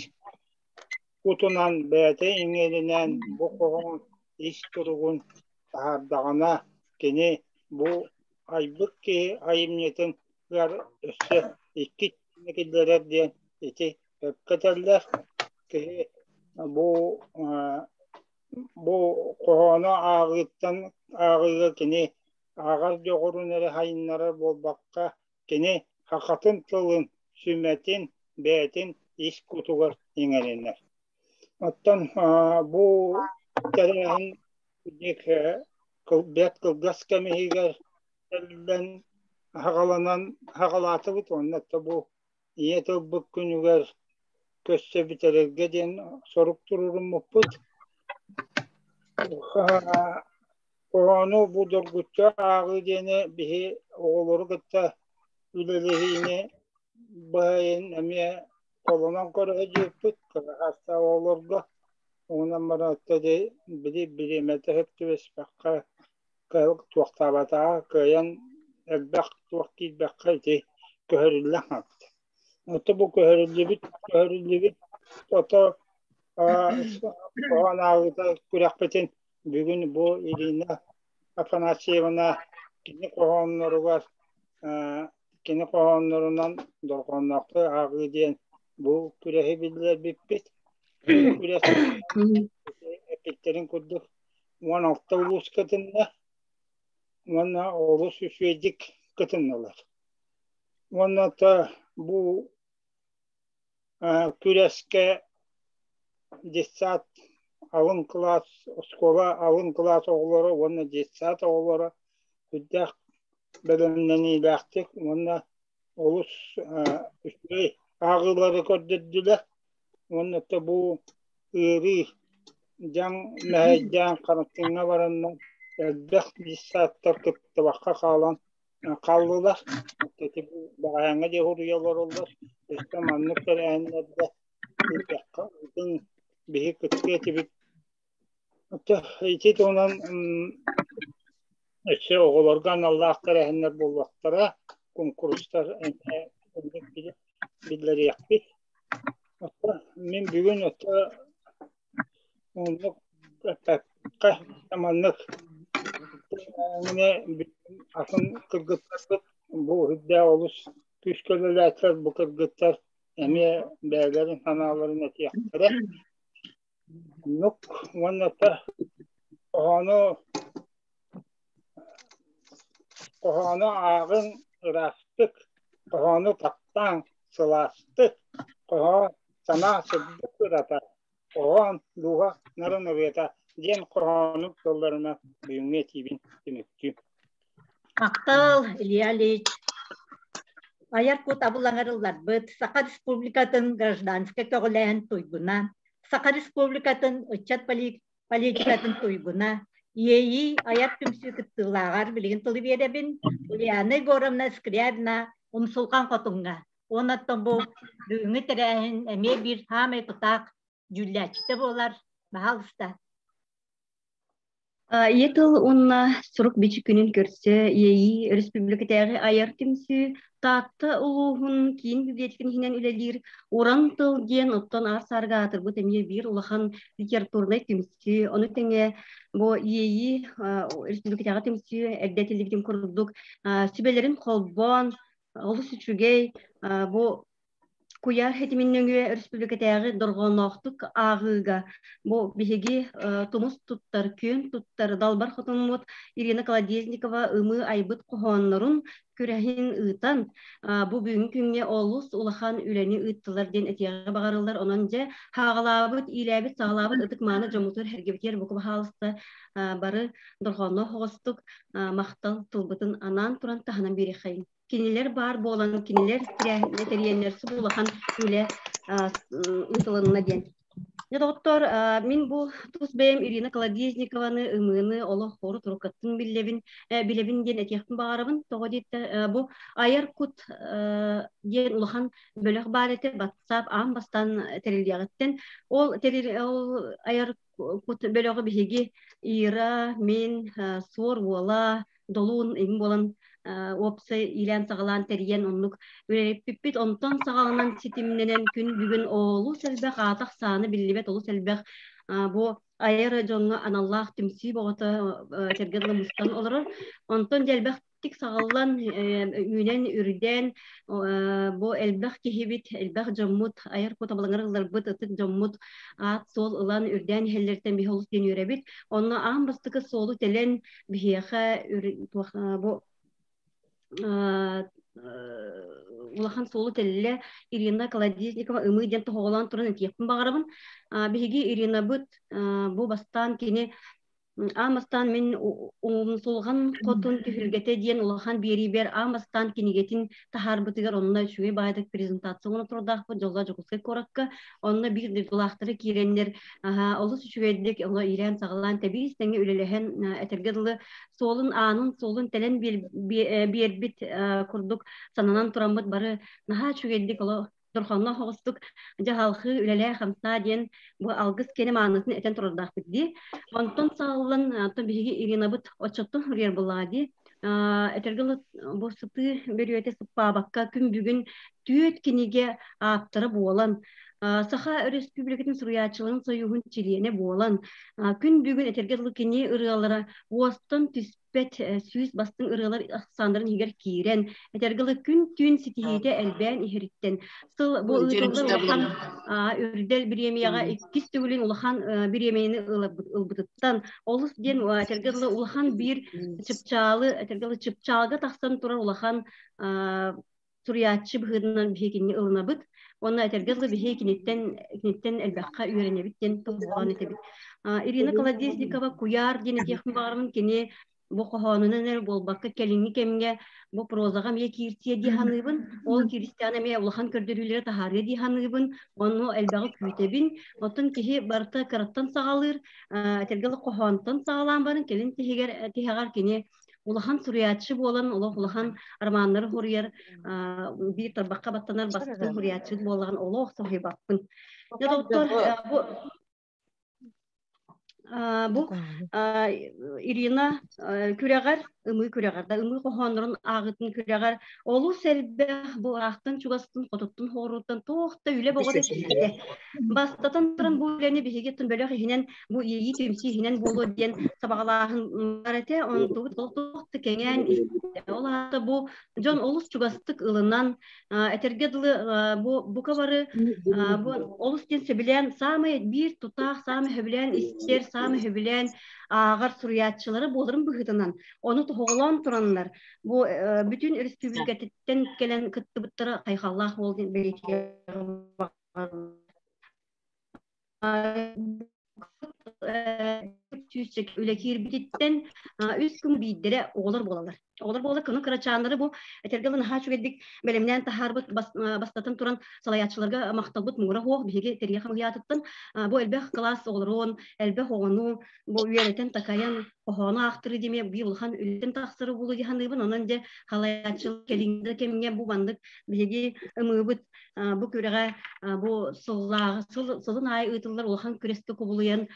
кутунан бэйэтэ иҥэринэн бу хоһоон ис туругун таһаардаҕына кини бу айбыт киһи айымньытын өссө икки киллэрэр диэн ити сөпкө этэллэр. Киһи бу бу хоһоону ааҕыыттан ааҕыыга кини ааҕар дьоҕурун эрэ сайыннарар буолбакка, кини сахатын тылын сүмэтин бэйэтин ис кутугар иҥэринэр. Оттон бу тэрээһин бэрт кылгас кэм иһигэр тэриллэн аҕаланан аҕалаатыбыт уонна бу ийэ тылбыт күнүгэр көрсө бүтэрэргэ диэн сорук туруоруммуппут. Оҕону бу доргуччу ааҕыы диэни биһи оҕолору кытта үлэлэһиини быһайын эмиэ холонон көрө сылдьыбыппыт кыра оҕолорго. Онон баран били бириэмэтэ сөп түбэспэххэ туохтаабатаҕа кыайан элбэх туох киирбэххэ ити көһөрүллэн хаалбыта. Ото бу көһөрүллүбүт көһөрүллүбүт ото хоһоон ааҕыыта күрэхпитин бүгүн бу Ирина Афанасьевна кини хоһоонноругар кини хоһооннорунан дорҕоонноохтук ааҕыы диэн бу күрэһи биллэрбиппит. Бу күрэс эппиттэрин курдук 16 улуус кытынна уонна олус үчүгэйдик кытыннылар. Уонна бу күрэскэ детсад алын кылаас, оскуола алын кылаас оҕолоро уонна детсад оҕолоро сүрдээх бэлэмнэниилээхтик уонна олус үчүгэй ааҕыылары көрдөрдүлэр. Уонна бу ыарыы дьаҥ мэһэйдээн харантыыҥҥа бараннар элбэх детсадтар кыттыбакка хаалан хааллылар. Ити бэҕэһээҥҥэ диэри уруйа олороллор. Өссө маннык тэрээһиннэргэ ыытыахха ыытыҥ биһи кыттыа этибит. Ити туһунан өссө оҕолорго аналлаах тэрээһиннэр буолуохтара, куонкурустар эмиэ биллэриэхпит. Мин бүгүн оннук эппэккэ маннык атын кыргыттарбыт бу үрдээх олус күүскэ үлэлээтилэр бу кыргыттар эмиэ бэйэлэрин санааларын этиэхтэрэ. Оннук уонна хоһоону хоһоону ааҕыҥ ыраастык, хоһоону таптааҥ сылаастык, хоһоон санаа сырдык ырата, хоһоон дууһа нарын ырыата диэн хоһоонум тылларынан бүгүҥҥү этиибин түмүктүүм. Махтал, Илья Ильич. Айар кут абылаҥар ылларбыт Саха Республикатын гражданскай көҕүлээһин туйгуна, Саха Республикатын ыччат политикатын туйгуна, Иэйии айар түмсүү кыттыылааҕар билигин тылы биэрэбин Ульяна Егоровна Скрябина Умсулҕан Хотуҥҥа. Уонна оттон бу бүгүҥҥү тэрээһин эмиэ биир саамай тутаах дьүүллээччитэ буолар. Баһаалыста. Ийэ тыл уонна сурук бичик күнүн көрсө Иэйии өрөспүүбүлүкэтээҕи айар түмсүү Таатта улууһун киин библиотекатын иһинэн үлэлиир Уран тыл диэн оттон аар саарга аатырбыт эмиэ биир улахан литературнай түмсүү. Ону тэҥэ бу Иэйии өрөспүүбүлүкэтээҕи түмсүү эрдэ этиллибитин курдук сүбэлэрин холбоон олус үчүгэй бу Куйаар ситимин нөҥүө өрөспүүбүлүкэтээҕи дорҕоонноохтук ааҕыыга бу биһиги тумус туттар, күөн туттар далбар хотуммут Ирина Колодезникова ымыы айбыт хоһооннорун күрэһин ыытан, бу бүгүҥҥү күҥҥэ олус улахан үлэни ыыттылар диэн этиэҕи баҕарыллар. Онон дьэ, хааҕалаабыт, иилээбит, саҕалаабыт ытык-мааны дьоммутугар эргибитигэр бука баһаалыста бары дорҕоонноох оҕостук махтал тылбытын анаан туран таһынан биэриэххэйиҥ. Кинилэр баар буолан, кинилэр тэрийэннэр субу улахан үлэ ыытылынна диэн. Дьэ, доҕоттоор, мин бу тус бэйэм Ирина Колодезникованы, ымыыны олох хору туруккаттын биллэбин, билэбин диэн этиэхпин баҕарабын. Тоҕо диэтэ, бу айар кут диэн улахан бөлөх баар этэ, WhatsApp аан бастаан тэриллиэҕиттэн. Ол, ол айар кут бөлөҕү биһиги Ира, мин, Суор уола, долуун иҥ буолан уопсай иилээн-саҕалаан тэрийэн оннук үлэлэппиппит. Онтон саҕаланан ситимнэнэн күн бүгүн олус элбэх аата-ахсаана биллибэт олус элбэх бу айар дьоҥҥо аналлаах түмсүү бөҕөтө этэргэ дылы мустан олорор. Онтон дьэ элбэхтик саҕаллан үүнэн үрдээн бу элбэх киһибит, элбэх дьоммут, айар кут абылаҥар ылларбыт ытык дьоммут аат-суол ылан үрдээн иһэллэриттэн биһи олус диэн үөрэбит. Онно аан бастакы суолу тэлэн биһиэхэ бу улахан суолу тэллэ Ирина Колодезникова ымыы диэн тоһоҕолоон туран этиэхпин баҕарабын. Биһиги Иринабыт бу бастаан кини аан бастаан мин Умсулҕан хотун түһүлгэтэ диэн улахан биэриибэр аан бастаан кинигэтин таһаарбытыгар онно үчүгэй баайдык презентация оҥоро турдаахпыт дьоллоох Дьокуускай куоракка онно биир дойдулаахтара киирэннэр олус үчүгэйдик ону иилээн-саҕалаан тэбиис тэҥэ үлэлэһэн этэргэ дылы суолун аанын суолун тэлэн биэрбит курдук сананан тураммыт бары наһаа үчүгэйдик оло дорхонно оҕустук дьаһалхыы үлэлээ-хамсаа диэн бу алгыс киэнэ маанытын этэн турардаахпыт дии. Онтон саҕаллан оттон биһиги Иринабыт оччоттон суруйар буоллаҕа дии. Этэргэ бу сытыы бөрүөтэ сыппаабакка күн бүгүн түөрт кинигэ ааптара буолан Саха Өрөспүүбүлүкэтин суруйааччыларын сойууһун чилиэнэ буолан күн бүгүн этэргэ дылы кини ырыалара уостан түспэт сүүс бастыҥ ырыалар ахсааннарын иһигэр киирэн этэргэ дылы күн-түүн ситиһиитэ элбээн иһэриттэн сыл бу ыытыллар улахан үрдэл бириэмийэҕэ иккис төгүлүн улахан бириэмийэни ылбытыттан олус диэн этэргэ дылы улахан биир чыпчаалы этэргэ дылы чыпчаалга тахсан турар улахан суруйааччы быһыытынан биһиги кинини ылынабыт уонна этэргэ дылы биһиги киниттэн киниттэн элбэххэ үөрэнэбит диэн тоһоҕолоон этэбит. Ирина Колодезникова «Куйаар» диэн этиэхпин баҕарабын кини бу хоһоонунан эрэ буолбакка кэлиҥҥи кэмҥэ бу прозаҕа эмиэ киирсиэ дии саныыбын. Ол кииристэҕинэ эмиэ улахан көрдөрүүлэри таһаарыа дии саныыбын. Онно элбэҕи күүтэбин. Оттон киһи барыта кыраттан саҕалыыр, этэргэ дылы хоһоонтон саҕалаан баран кэлин тиһигэр тиһэҕэр кини улахан суруйааччы буолан олох улахан романнары суруйар биир тарбахха баттанар бастыҥ суруйааччы буоллаҕын олох соһуйбаппын. Дьэ доктор бу бу Ирина күрэҕэр ымыы күрэҕэр да ымыы хоһооннорун ааҕытын күрэҕэр олус элбэх бу аахтан чугастын хотуттун хоруттан туох да үлэ боҕото киирдэ. Бастатан туран бу үлэни биһиги бөлөх иһинэн бу иэйии түмсүү иһинэн буолуо диэн сабаҕалааһын бар этэ. Онтубут олох да кэҥээн истэ. Ол аата бу дьон олус чугастык ылынан этэргэ дылы бу бука бары бу олус диэн сөбүлээн саамай биир тутаах саамай сөбүлээн истэр саамай сөбүлээн ааҕар суруйааччылары буоларын быһыытынан ону тоһоҕолоон тураннар бу бүтүн өрөспүүбүлүкэтиттэн кэлэн кыттыбыттара хайҕаллаах буол диэн бэлиэтиир сүүсчэкэ үлэ киирбититтэн үс күн биирдэрэ оҕолор буолаллар. Оҕолор буола кыны кырачааннары бу этэргэ наһаа үчүгэйдик бэлэмнээн таһаарбыт бастатан туран салайааччыларга махталбыт муҥура суох биһиги тэрийэ хамыйаатыттан бу элбэх кылаас оҕолорун, элбэх оҕону бу үөрэтэн такайан хоһоону аахтырыы диэми биир улахан үлэтин тахсары буолу дии саныыбын. Онон дьэ халайааччылар кэлиҥҥи да кэмҥэ бу маннык биһиги ымыыбыт бу күрэҕэ бу сыллааҕы сылын аайы ыытыллар улахан күрэскэ кубулуйан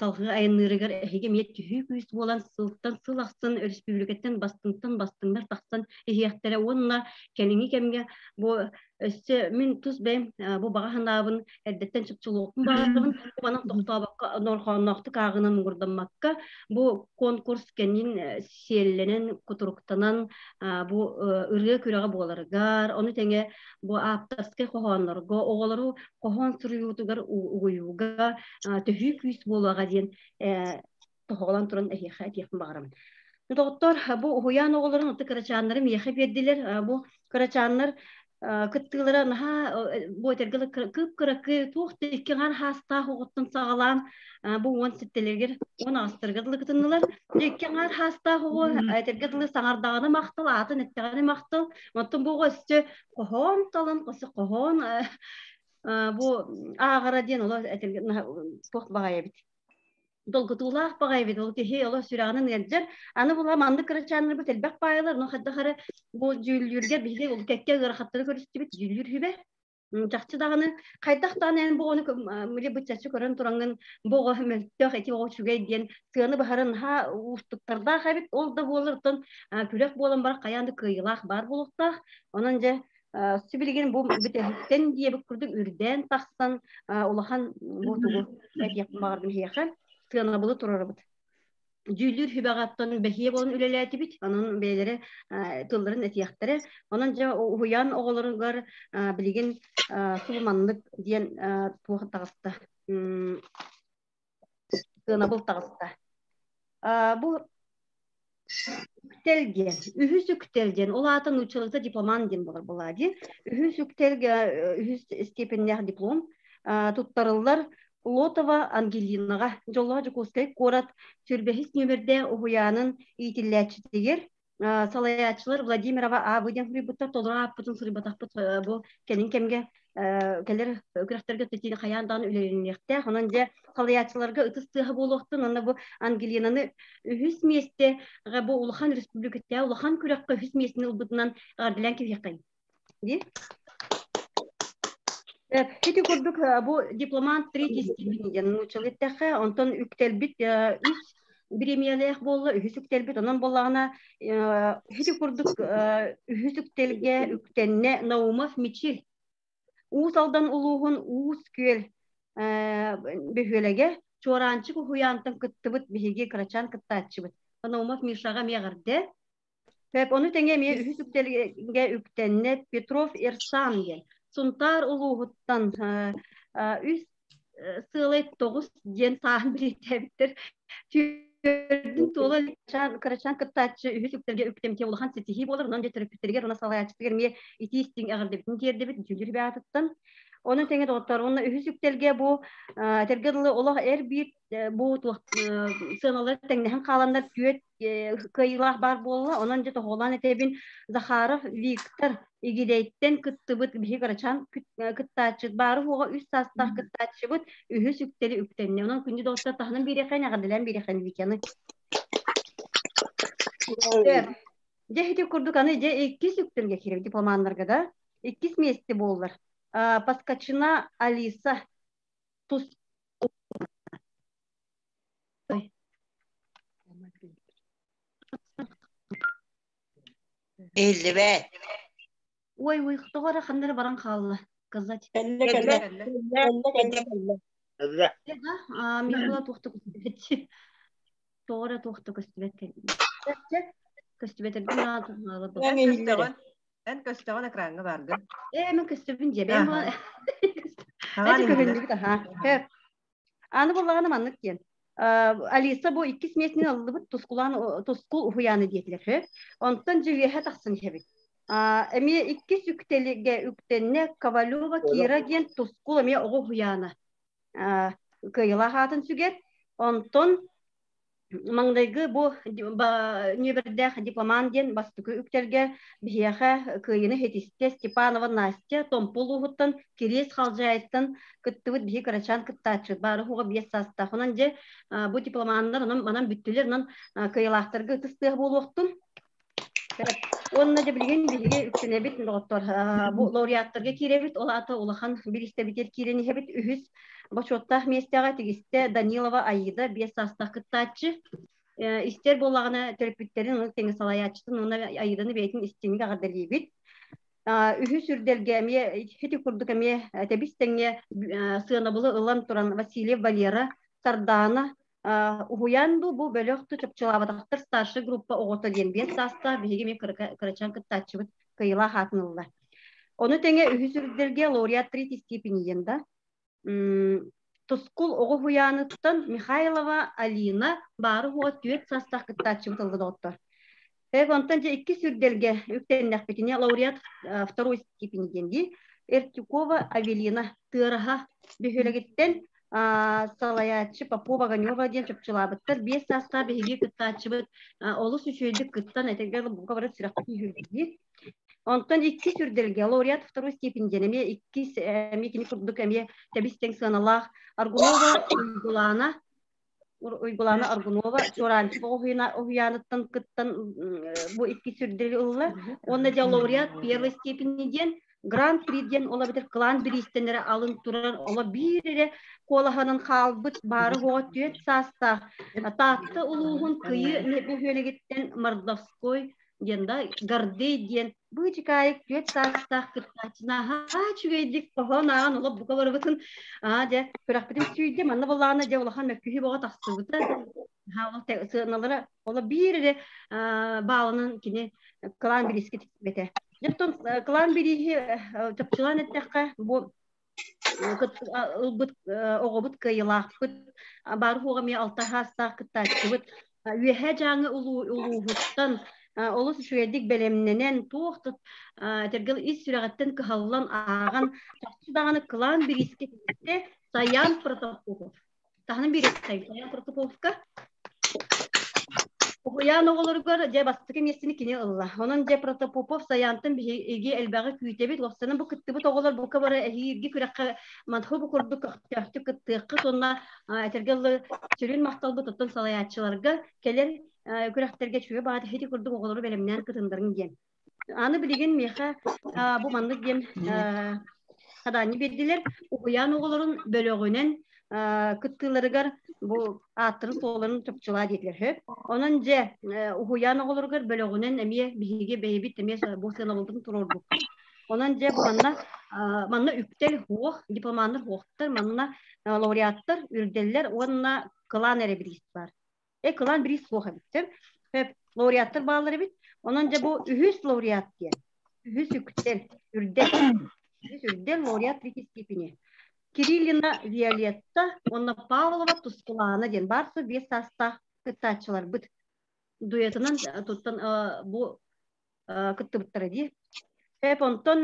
салгыы айанныырыгар эһиги эмиэ түһүү күүс буолан сылтан сыл ахсын өрөспүүбүлүкэттэн бастыҥтан бастыҥнар тахсан иһиэхтэрэ уонна кэлиҥҥи кэмҥэ бу өссө мин тус бэйэм бу баҕа санаабын эрдэттэн чопчулуохпун баҕарабын. Бу манан тохтообокко норхоонноохтук ааҕынан муҥурдаммакка бу конкурс кэннин сиэллэнэн кутуруктанан бу ырыа күрэҕэ буоларыгар, ону тэҥэ бу ааптарскай хоһооннорго оҕолору хоһоон суруйуутугар угуйууга төһүү күүс буолуоҕа диэн тоһоҕолоон туран эһиэхэ этиэхпин баҕарабын. Доҕоттор, бу уһуйаан оҕолорун ытык кырачааннары миэхэ биэрдилэр. Бу кырачааннар кыттыылара наһаа бу этэргэ кып-кыракый туох да икки аҥаар хаастаах оҕоттон саҕалаан бу уон сэттэлэригэр уон аҕыстарыгар дылы кытыннылар. Икки аҥаар хаастаах оҕо этэргэ дылы саҥардаҕына махтал, аатын эттэҕинэ махтал. Оттон бу оҕо өссө хоһоон талан, хоһоон бу ааҕара диэн олох этэргэ туох баҕайы эбит долгутуулаах баҕайы эбит ол киһи олох сүрэҕинэн ыалдьар аны була маннык кырачааннарбыт элбэх баайылар но хайдах эрэ бу дьүүллүүргэ биһиги ол кэккэ ыарахаттары көрүстүбүт дьүүллүүр сүбэ чахчы даҕаны хайдах даҕаны эн бу оҕону мили быччаччы көрөн тураҥҥын бу оҕо мөлтөх ити оҕо үчүгэй диэн сыаны быһарын наһаа уустуктардаах эбит ол да буолар оттон күрэх буолан баран хайаан да кыайыылаах баар буолуохтаах онон дьэ сибилигин бу бүтэһиктэн диэбит курдук үрдээн тахсан улахан бу тугу этиэхпин баҕарбын эһиэхэ сыанабылы турарабыт. Дьүүллүүр сүбэҕэ бэһиэ буолан үлэлээтибит, онон бэйэлэрэ тылларын этиэхтэрэ. Онон дьэ уһуйаан оҕолоругар билигин субу маннык диэн туох таҕыста сыанабыл таҕыста. Бу үктэл диэн, үһүс үктэл диэн, ол аата нууччалыыта дипломант диэн буолар буолаа дии. Үһүс үктэлгэ үһүс степеннээх диплом туттарыллар Лотова Ангелинаҕа Дьоллоох Дьокуускай куорат сүүрбэһис нүөмэрдээх уһуйаанын иитиллээччитигэр салайааччылар Владимирова А.В. диэн суруйбуттар, толору ааппытын суруйбатахпыт бу кэлин кэмгэ кэлэр күрэхтэргэ тэтиини хайаан даҕаны үлэлэниэхтээх. Онон дьэ салайааччыларга ытыс тыаһа буолуохтун уонна бу Ангелинаны үһүс миэстэҕэ бу улахан республикатааҕы улахан күрэххэ үһүс миэстэни ылбытынан эҕэрдэлээн кэбиһиэххэйиҥ. Дии. Ити курдук бу дипломант третьей степени диэн нууччалыы эттэххэ, онтон үктэлбит үс бириэмийэлээх буолла, үһүс үктэлбит. Онон буоллаҕына ити курдук үһүс үктэлгэ үктэннэ Наумов Мичил. Уус Алдан улууһун Уус Күөл бөһүөлэгэ Чуораанчык уһуйаантан кыттыбыт биһиги кырачаан кыттааччыбыт. Наумов Мишаҕа эмиэ эҕэрдэ. Пеп, ону тэҥэ эмиэ үһүс үктэлгэ үктэннэ Петров Эрсан диэн. Сунтаар улууһуттан үс сыалай тоҕус диэн сааһын билиттээбиттэр. Түөрдүн туола кырачаан кыттааччы үһүс үктэлгэ үктэмтиэ улахан ситиһии буолар. Онон дьэ төрөппүттэригэр уонна салайааччытыгар эмиэ итии истиҥ эҕэрдэбитин тиэрдэбит дьүүллүүр аатыттан. Онон тэҥэ доҕоттор, уонна үһүс үктэлгэ бу этэргэ дылы олох эр биир бу туох сыаналар тэҥнэһэн хааланнар түөрт кыайыылаах баар буолла. Онон дьэ тоһоҕолоон этэбин Захаров Виктор Игидэйтэн кыттыбыт биһи кырачаан кыттааччыт баары хуоҕа үс саастаах кыттааччыбыт үһүс үктэли үктэннэ. Онон күндү доҕоттор таһынан биэриэххин эҕэрдэлээн биэриэххин Витяны. Дьэ ити курдук аны дьэ иккис үктэлгэ киирэр дипломаннарга да иккис миэстэ буоллар. Поскачина Алиса тус Иһиллибэт. Ой, ой, тоҕо эрэ ханна эрэ баран хаалла. Казать. Кэллэ кэллэ. Кэллэ кэллэ кэллэ. Кэллэ. А, Михаила туохта көстүбэт. Тоҕо эрэ туохта көстүбэт кэллэ. Көстүбэт Эн көстөҕүн. Эн көстөҕүн экраҥҥа бааргын. Ээ, мен көстөбүн дьэ. Бэм Эти көһүннүбүт аха. Аны буллаҕына маннык диэн. Алиса бу иккис миэстини ыллыбыт тускулаан тускул уһуйааны диэтилэр үһү. Онтон дьэ үөһэ тахсан иһэбит. Эмиэ иккис үктэлигэ үктэннэ Ковалева Кира диэн тускул эмиэ оҕо уһуйаана. Кыайыылаах аатын сүгэр. Онтон Маҥнайгы бу нүөмэрдээх дипломант диэн бастакы үктэлгэ биһиэхэ кыайыыны ситистэ Степанова Настя Томпо улууһуттан Кириэс Халдьаайыттан кыттыбыт биһи кырачаан кыттааччы баары хуга биэс саастаах. Онон дьэ бу дипломаннар онон манан бүттүлэр онон кыайыылаахтарга ытыс тыаһа буолуохтун. Уонна дьэ билигин биһиги үктэнэбит доҕоттор бу лауреаттарга киирэбит ол аата улахан бириистэбитигэр киирэн иһэбит үһүс бочуоттаах миэстэҕэ тигистэ Данилова Аида биэс саастаах кыттааччы истэр буоллаҕына төрөппүттэрин ону тэҥэ салайааччытын уонна Аиданы бэйэтин истиҥник эҕэрдэлиибит үһүс үрдэлгэ эмиэ ити курдук эмиэ тэбис тэҥҥэ сыанабылы ылан туран Васильев Валера Сардаана Уһуйаан дуу бу бөлөх чопчулаабатахтар старшай группа оҕото диэн биэс саастаах биһиги эмиэ кырачаан кыттааччыбыт кыайыылаах аатын ылла. Ону тэҥэ үһүс үрдэлгэ лауреат третьей степени диэн да Тускул оҕо уһуйааныттан Михайлова Алина баары уоҕа түөрт саастаах кыттааччыбыт ылла доҕоттор. Эк онтон дьэ иккис үрдэлгэ үктэннэхпитинэ лауреат второй степени диэн дии Эртюкова Авелина Тыараһа бөһүөлэгиттэн салайааччы Попова Огонева диэн чопчулаабыттар. Биэс саастаах биһиги кыттааччыбыт олус үчүгэйдик кыттан этэргэ бука бары сүрэхпитин үһүрдүү. Онтон иккис үрдэлгэ лауреат второй степени диэн эмиэ иккис эмиэ кини курдук эмиэ тэбис-тэҥ сыаналаах Аргунова Уйгулаана Уйгулаана Аргунова Чуораанчык уһуйааныттан кыттан бу икки сүрдэри ылла. Уонна дьэ лауреат первой степени диэн Гран-при диэн ол эбэтэр кылаан бириистэннэрэ алын турар оло биир эрэ куолаһынан хаалбыт баары оҕо түөрт саастаах Таатта улууһун Кыйы бөһүөлэгиттэн Мордовской диэн да Гордей диэн быычыкаайык түөрт саастаах кыттааччы наһаа үчүгэйдик хоһоон ааҕан олох бука барыбытын аа дьэ күрэхпитин сүүйдэ манна буоллаҕына дьэ улахан мөккүһүү бөҕө тахсыбыта сыаналара оло биир эрэ баалынан кини кылаан бириискэ тиксибэтэ. Дьэ кылаан бирииһи чопчулаан эттэххэ бу ылбыт оҕобут кыайыылаахпыт баар хуоҕа эмиэ алта хаастаах кыттааччыбыт үөһээ дьааҥы улууһуттан олус үчүгэйдик бэлэмнэнэн туох да этэргэл ис сүрэҕиттэн кыһаллан ааҕан чахчы даҕаны кылаан бириискэ тигистэ Саян Протопопов Таһынан биэриэххэй Саян Протопоповка Уһуйаан оҕолоругар дьэ бастакы миэстэни кини ылла. Онон дьэ Протопопов Саянтан биһиги элбэҕи күүтэбит. Уопсайынан бу кыттыбыт оҕолор бука бары эһиилги күрэххэ манху бу курдук көхтөөхтүк кыттыаххыт уонна этэргэ дылы сүрүн махталбыт оттон салайааччыларга кэлэр күрэхтэргэ үчүгэй баҕата ити курдук оҕолору бэлэмнээн кытыннарыҥ диэн. Аны билигин миэхэ бу маннык диэн хадаанньы биэрдилэр. Уһуйаан оҕолорун бөлөҕүнэн кыттыыларыгар бу ааттарын-суолларын чопчулаа диэтилэр. Сөп. Онон дьэ уһуйаан оҕолоругар бөлөҕүнэн эмиэ биһиги бэйэбит эмиэ бу сыанабылбытын туруорбуппут. Онон дьэ бу манна манна үктэл хуох, дипломаннар хуохтар, манна лауреаттар үрдэллэр уонна кылаан эрэ бириис баар. Э, кылаан бириис суох эбит. Сөп. Лауреаттар бааллар эбит. Онон дьэ бу үһүс лауреат диэн. Үһүс үктэл, үрдэл. Үһүс үрдэл лауреат третьей степени. Кириллина Виолетта уонна Павлова Тускулаана диэн баарса биэс саастаах кыттааччыларбыт. Дуэтынан туттан бу кыттыбыттара дии. Сөп, онтон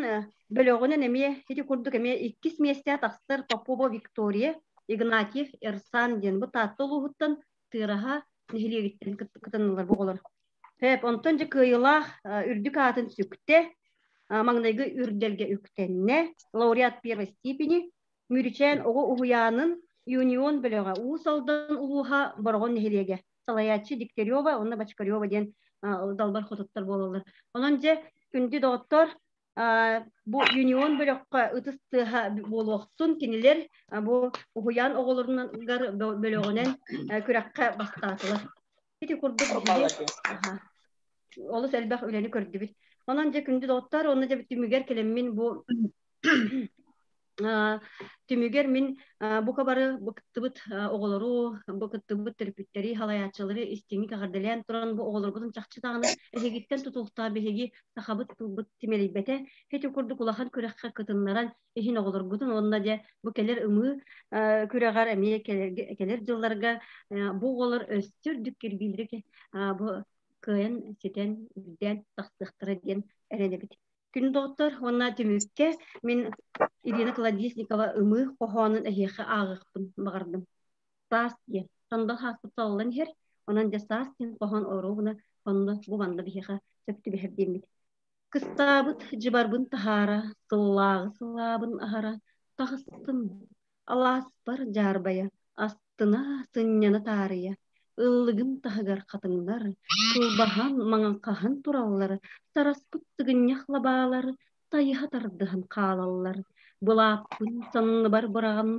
бөлөҕүнэн эмиэ ити курдук эмиэ иккис миэстэҕэ тахсар Попова Виктория, Игнатьев Эрсан диэн бу Таатта улууһуттан Тыараһа нэһилиэгиттэн кытыннылар бу оҕолор. Сөп, онтон дьэ кыайыылаах үрдүк аатын сүктэ, маҥнайгы үрдэлгэ үктэннэ, лауреат первой степени, Мүрүчээн оҕо уһуйаанын Юнион бөлөҕө Уус Алдан улууһа Бороҕон нэһилиэгэ салайааччы Дегтярева уонна Бочкарева диэн далбар хотуттар буолаллар. Онон дьэ, күндү доҕоттор, бу юнион бөлөххө ытыс тыаһа буолуохтун кинилэр бу уһуйаан оҕолоругар бөлөҕүнэн күрэххэ бастаатылар. Ити курдук биһиги олус элбэх үлэни көрдүбүт. Онон дьэ күндү доҕоттор, онно дьэ түмүгэр кэлэммин бу Түмүгэр мин бука бары бу кыттыбыт оҕолору, бу кыттыбыт төрөппүттэри, халайааччылары истиҥник эҕэрдэлээн туран бу оҕолорбутун чахчы даҕаны эһигиттэн тутулуктаах биһиги сахабыт тылбыт симэлийбэтэ. Ити курдук улахан күрэххэ кытыннаран иһин оҕолоргутун уонна дьэ бу кэлэр ымыы күрэҕэр эмиэ кэлэр дьылларга бу оҕолор өссө үрдүк кирбиилэри бу кыайан ситэн үрдээн тахсыахтара диэн эрэнэбит. Күн доҕоттор уонна түмүккэ мин Ирина Колодезникова ымыы хоһоонун эһиэхэ ааҕыахпын баҕардым. Саас диэн сандал хааспыт салаллан иһэр. Онон дьэ саас диэн хоһоон оруобуна онно бу манна биһиэхэ сөп түбэһэр диэммит. Кыстаабыт дьыбарбын таһаара, сыллааҕы сылаабын аһара, таҕыстым, алааспар дьаарбайа, астына сынньана таарыйа, ыллыгым таһыгар хатыҥнар, кылбаһан маҥхаһан тураллар, сараспыт сыгынньах лабаалар тайыһа тардыһан хаалаллар. Былааппын санныбар быраҕан,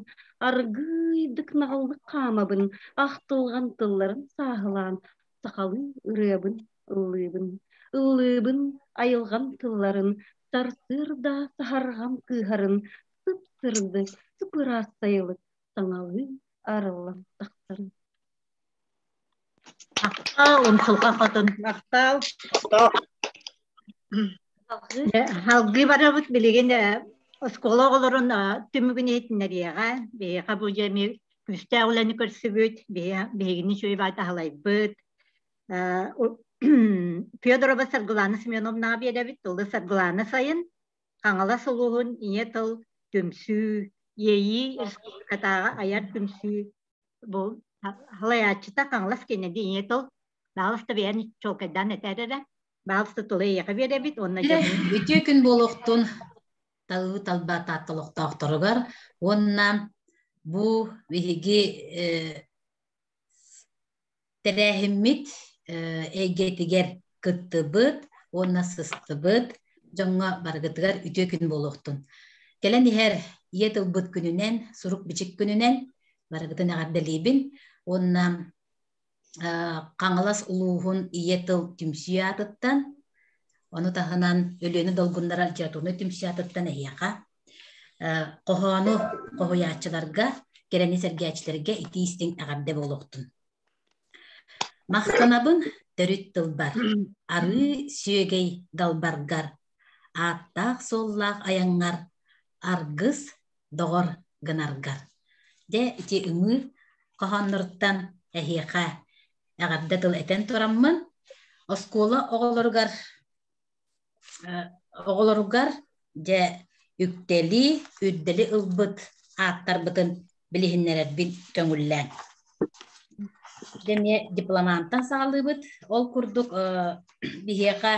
аргыыйдык наҕыллык хаамабын, ахтылҕан тылларын сааһылаан, сахалыы ырыабын ыллыыбын. Ыллыыбын айылҕам тылларын, сарсыарда саһарҕам кыыһарын, сып-сырдык, сып-ыраас сайылык саҥалыы арыллан тахсарын. Махтал, умсулҕа хотун. Махтал. Салгыы барабыт билигин оскуола оҕолорун түмүгүн иһитиннэриэҕэ. Биһиэхэ бу дьэ эмиэ күүстээх үлэни көрсүбүт, биһигини үчүгэй баай таһалайбыт. Федорова Саргылана Семеновнаҕа биэрэбит, тылы Саргылана сайын Хаҥалас улууһун Ийэ тыл түмсүү, Иэйии республикатааҕы айар түмсүү бу халайааччыта Хаҥалас Кеннеди Ийэ тыл баалыста бэйэн чуолкайдаан этэр эрэ баалыста тылы эйиэхэ биэрэбит уонна Үтүө күн буолуохтун талыы талба таатталохтоохторугар уонна бу биһиги Тэрээһиммит эйгэтигэр кыттыбыт уонна сыстыбыт дьоҥҥо барыгытыгар үтүө күн буолуохтун. Кэлэн иһэр ийэ тылбыт күнүнэн, сурук-бичик күнүнэн барыгытын эҕэрдэлиибин уонна Хаҥалас улууһун ийэ тыл түмсүү аатыттан, ону таһынан Өлүөнэ долгуннара литературнай түмсүү аатыттан эһиэхэ хоһоону хоһуйааччыларга, кэрэни сэргээччилэргэ итии-истиҥ эҕэрдэ буолуохтун. Махтанабын төрүт тылбар, арыы сүөгэй далбаргар, ааттаах-суоллаах айаҥҥар аргыс доҕор гынаргар. Дьэ, ити ымыы хоһоонноруттан эһиэхэ эҕэрдэ тыл этэн тураммын, оскуола оҕолоругар оҕолоругар дьэ үктэли, үрдэли ылбыт ааттарбытын билиһиннэрэрбин көҥүллээн. Дьэ эмиэ дипломантан саҕалыыбыт. Ол курдук биһиэхэ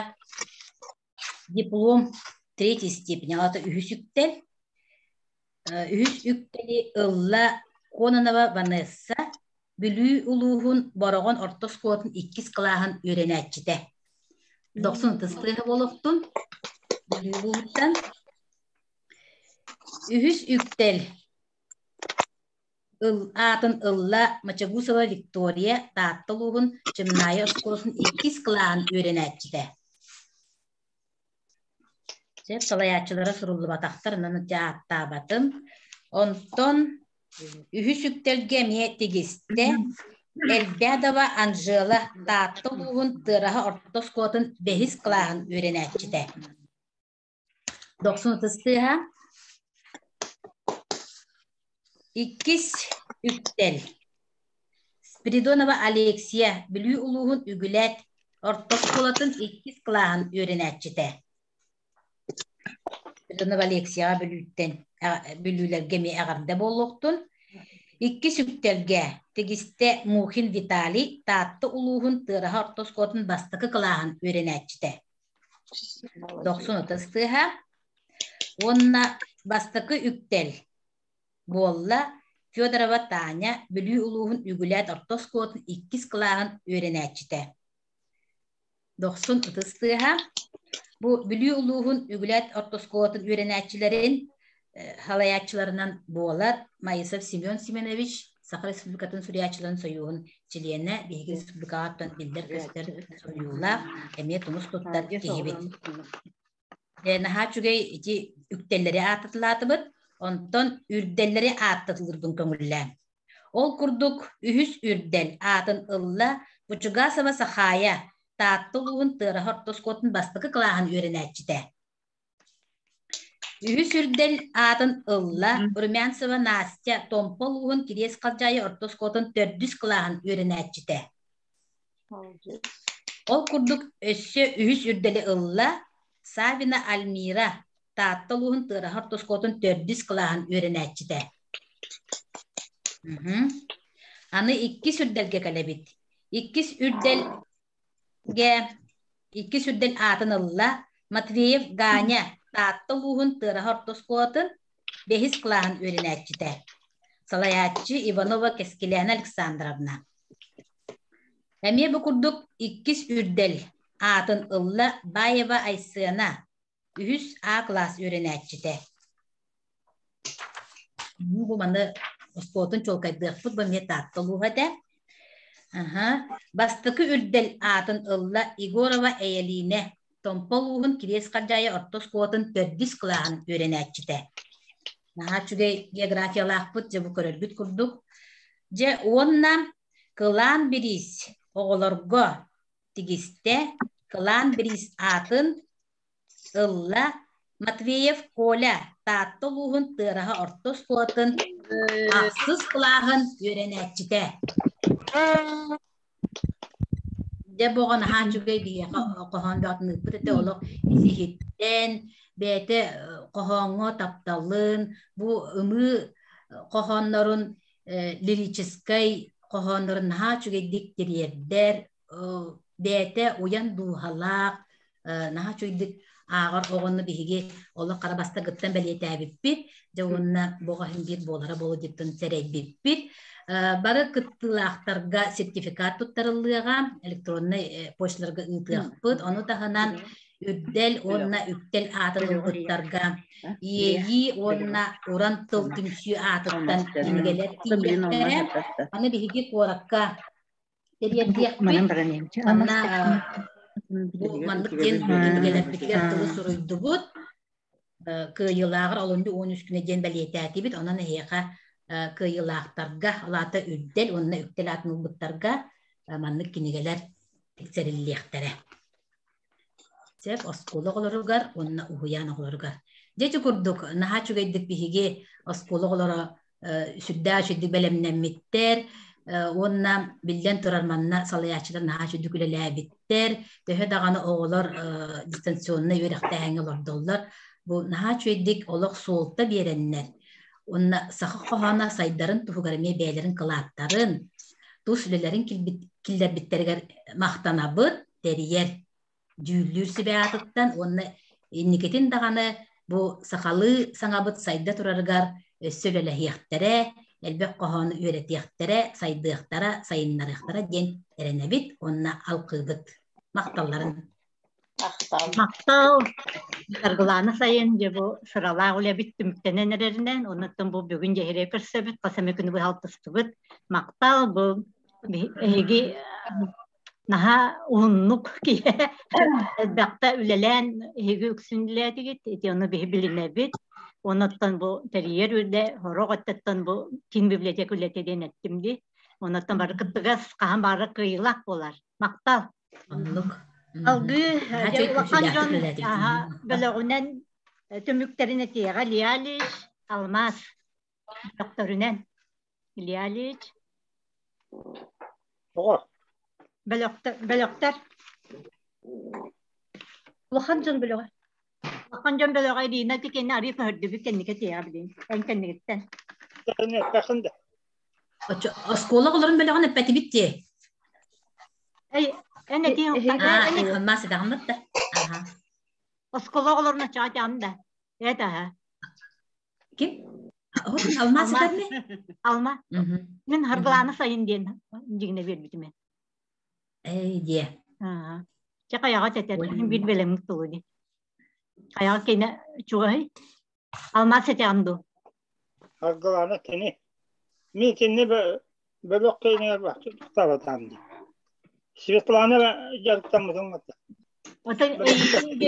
диплом третьей степени, аата үһүс үктэл. Үһүс үктэли ылла Кононова Ванесса Бүлүү улууһун Бороҕон орто оскуолатын иккис кылааһын үөрэнээччитэ. Дохсун ытыс тыаһа буолуохтун. Бүлүү улууһуттан. Үһүс үктэл ыл, аатын ылла Мачагусова Виктория Таатта улууһун Чымнаайы оскуолатын иккис кылааһын үөрэнээччитэ. Сөп салайааччылара суруллубатахтар, онон ааттаабатым. Онтон үһүс үктэлгэ эмиэ тигистэ. Элбэдова Анжела Таатта улууһун Тыараһа орто оскуолатын бэһис кылааһын үөрэнээччитэ. Дохсун ытыс тыаһа. Иккис үктэл. Спиридонова Алексия Бүлүү улууһун Үгүлээт орто оскуолатын иккис кылааһын үөрэнээччитэ. Спиридонова Алексияҕа Бүлүүттэн Бүлүүлэргэ эмиэ эҕэрдэ буолуохтун. Иккис үктэлгэ тигистэ Мухин Виталий Таатта улууһун Тыараһа орто оскуолатын бастакы кылааһын үөрэнээччитэ. Дохсун ытыс тыаһа. Уонна бастакы үктэл буолла Федорова Таня Бүлүү улууһун Үгүлээт орто оскуолатын иккис кылааһын үөрэнээччитэ. Дохсун ытыс тыаһа. Бу Бүлүү улууһун Үгүлээт орто оскуолатын үөрэнээччилэрин салайааччыларынан буолар Маисов Семен Семенович, Саха Республикатын суруйааччыларын сойууһун чилиэнэ, биһиги республикаҕа биллэр-көстөр суруйуулаах, эмиэ тумус туттар киһибит. Наһаа үчүгэй ити үктэллэри ааттатылаатыбыт, онтон үрдэллэри ааттатылырбын көҥүллээн. Ол курдук үһүс үрдэл аатын ылла Бучугасова Сахаайа, Таатта улууһун Тыараһа орто оскуолатын бастакы кылааһын үөрэнээччитэ. Үһүс үрдэл аатын ылла Румянцева Настя, Томпо улууһун Кириэс Халдьаайы орто оскуолатын төрдүс кылааһын үөрэнээччитэ. Ол курдук өссө үһүс үрдэли ылла Савина Альмира, Таатта улууһун Тыараһа орто оскуолатын төрдүс кылааһын үөрэнээччитэ. Аны иккис үрдэлгэ кэлэбит. Иккис үрдэлгэ иккис үрдэл аатын ылла Матвеев Ганя Таатта улууһун Тыараһа орто оскуолатын бэһис кылааһын үөрэнээччитэ. Салайааччы Иванова Кэскилээнэ Александровна. Эмиэ бу курдук иккис үрдэл аатын ылла Баева Айсена, үһүс А кылаас үөрэнээччитэ. Бу маны оскуолатын чуолкайдыахпыт, бу эмиэ Таатта улууһа этэ. Аха. Бастакы үрдэл аатын ылла Егорова Эйэлиинэ, Томпо улууһун Кириэс Халдьаайы орто оскуолатын төрдүс кылааһын үөрэнээччитэ. Наһаа үчүгэй географиялаахпыт, дьэ бу көрөргүт курдук. Дьэ уонна кылаан бириис оҕолорго тигистэ. Кылаан бириис аатын ылла Матвеев Коля Таатта улууһун Тыараһа орто оскуолатын ахсыс кылааһын үөрэнээччитэ. Дьэ боҕо наһаа үчүгэй биһиэхэ хоһоон бөҕөтүн ыыппыт этэ олох ис-иһиттэн бэйэтэ хоһооҥҥо тапталын бу ымыы хоһооннорун лирическай хоһооннорун наһаа үчүгэйдик тириэрдэр бэйэтэ уйан дууһалаах наһаа үчүгэйдик ааҕар оҕону биһиги олох хара бастакыттан бэлиэтээбиппит дьэ уонна боҕо иһин биир буолара буолуо диэттэн сэрэйбиппит бары кыттыылаахтарга сертификат туттарыллыаҕа электроннай почталарга ыытыахпыт ону таһынан үрдэл уонна үктэл аатын ылбыттарга иэйии уонна уран тыл түмсүү аатыттан кинигэлэр тиийиэхтэрэ аны биһиги куоракка Тэриэрдиэхпит. Манна бу маннык диэн кинигэлэрбитигэр тылы суруйдубут. Кыайыылааҕар олунньу 13 күнэ диэн бэлиэтээтибит. Онон эһиэхэ кыайыылаахтарга, ол аата үрдэл уонна үктэл аатын ылбыттарга маннык кинигэлэр тиксэриллиэхтэрэ. Сөп, оскуола оҕолоругар уонна уһуйаан оҕолоругар. Дьэ ити курдук наһаа үчүгэйдик биһиги оскуола оҕолоро сүрдээх үчүгэйдик бэлэмнэммиттэр уонна биллэн турар манна салайааччылар наһаа үчүгэйдик үлэлээбиттэр. Төһө даҕаны оҕолор дистанционнай үөрэхтээһиҥҥэ олордоллор, бу наһаа үчүгэйдик олох суолта биэрэннэр уонна саха хоһооно сайдарын туһугар эмиэ бэйэлэрин кылааттарын, тус үлэлэрин киллэрбиттэригэр махтанабыт, тэрийэр дьүүллүүр сүбэ аатыттан уонна инникитин даҕаны бу сахалыы саҥабыт сайда турарыгар өссө үлэлэһиэхтэрэ, элбэх хоһоону үөрэтиэхтэрэ, сайдыахтара, сайыннарыахтара диэн эрэнэбит уонна алҕыыбыт. Махталларын. Махтал. Махтал. Саргылаана сайын дьэ бу сыралаах үлэбит түмүктэнэн эрэринэн, оннуттан бу бүгүн дьэһириэ көрсөбүт, хас эмэ күнү быһа алтыстыбыт. Махтал бу эһиги наһаа уһуннук киһи элбэхтэ үлэлээн эһиги үксүн үлэлээтигит ити ону биһи билинэбит онуттан бу тэрийэр үлэ сорох өттүттэн бу киин библиотека үлэтэ диэн эттим дии онуттан бары кыттыгас хаһан баҕарар кыайыылаах буолар махтал оннук алгыы улахан дьон бөлөҕүнэн түмүктэрин этиэҕэ Илья Ильич Алмаз бөлөхтөрүнэн Илья Ильич. Оҕо. Бөлөхтөр. Бөлөхтөр. Улахан дьон бөлөҕө. Улахан дьон бөлөҕө Ирина тикенни арыы көһөрдүбүт кэнники тиэҕэ билин. Эн кэннигиттэн. Эппэхин да. Оскуола оҕолорун бөлөҕүн эппэтибит дии. Эй, эн этиэн Алмаас идаҕыммыт да. Оскуола оҕолорун оччоҕо этиэҕим да. Это Ким? Алма сытар Алма. Мин Харгылаана сайын диэн дьигинэ биэрбитим. Эй диэ. Чэ хайаҕа тэтэр биир бэлэммит тулу ди. Хайаҕа кэнэ чугаһый? Алмаас этэҕин дуу? Харгылаана кини. Мин кинини бөлөх кэйнигэр бахтабатаам дии. Светлана дьарыктаммытын кытта. Отой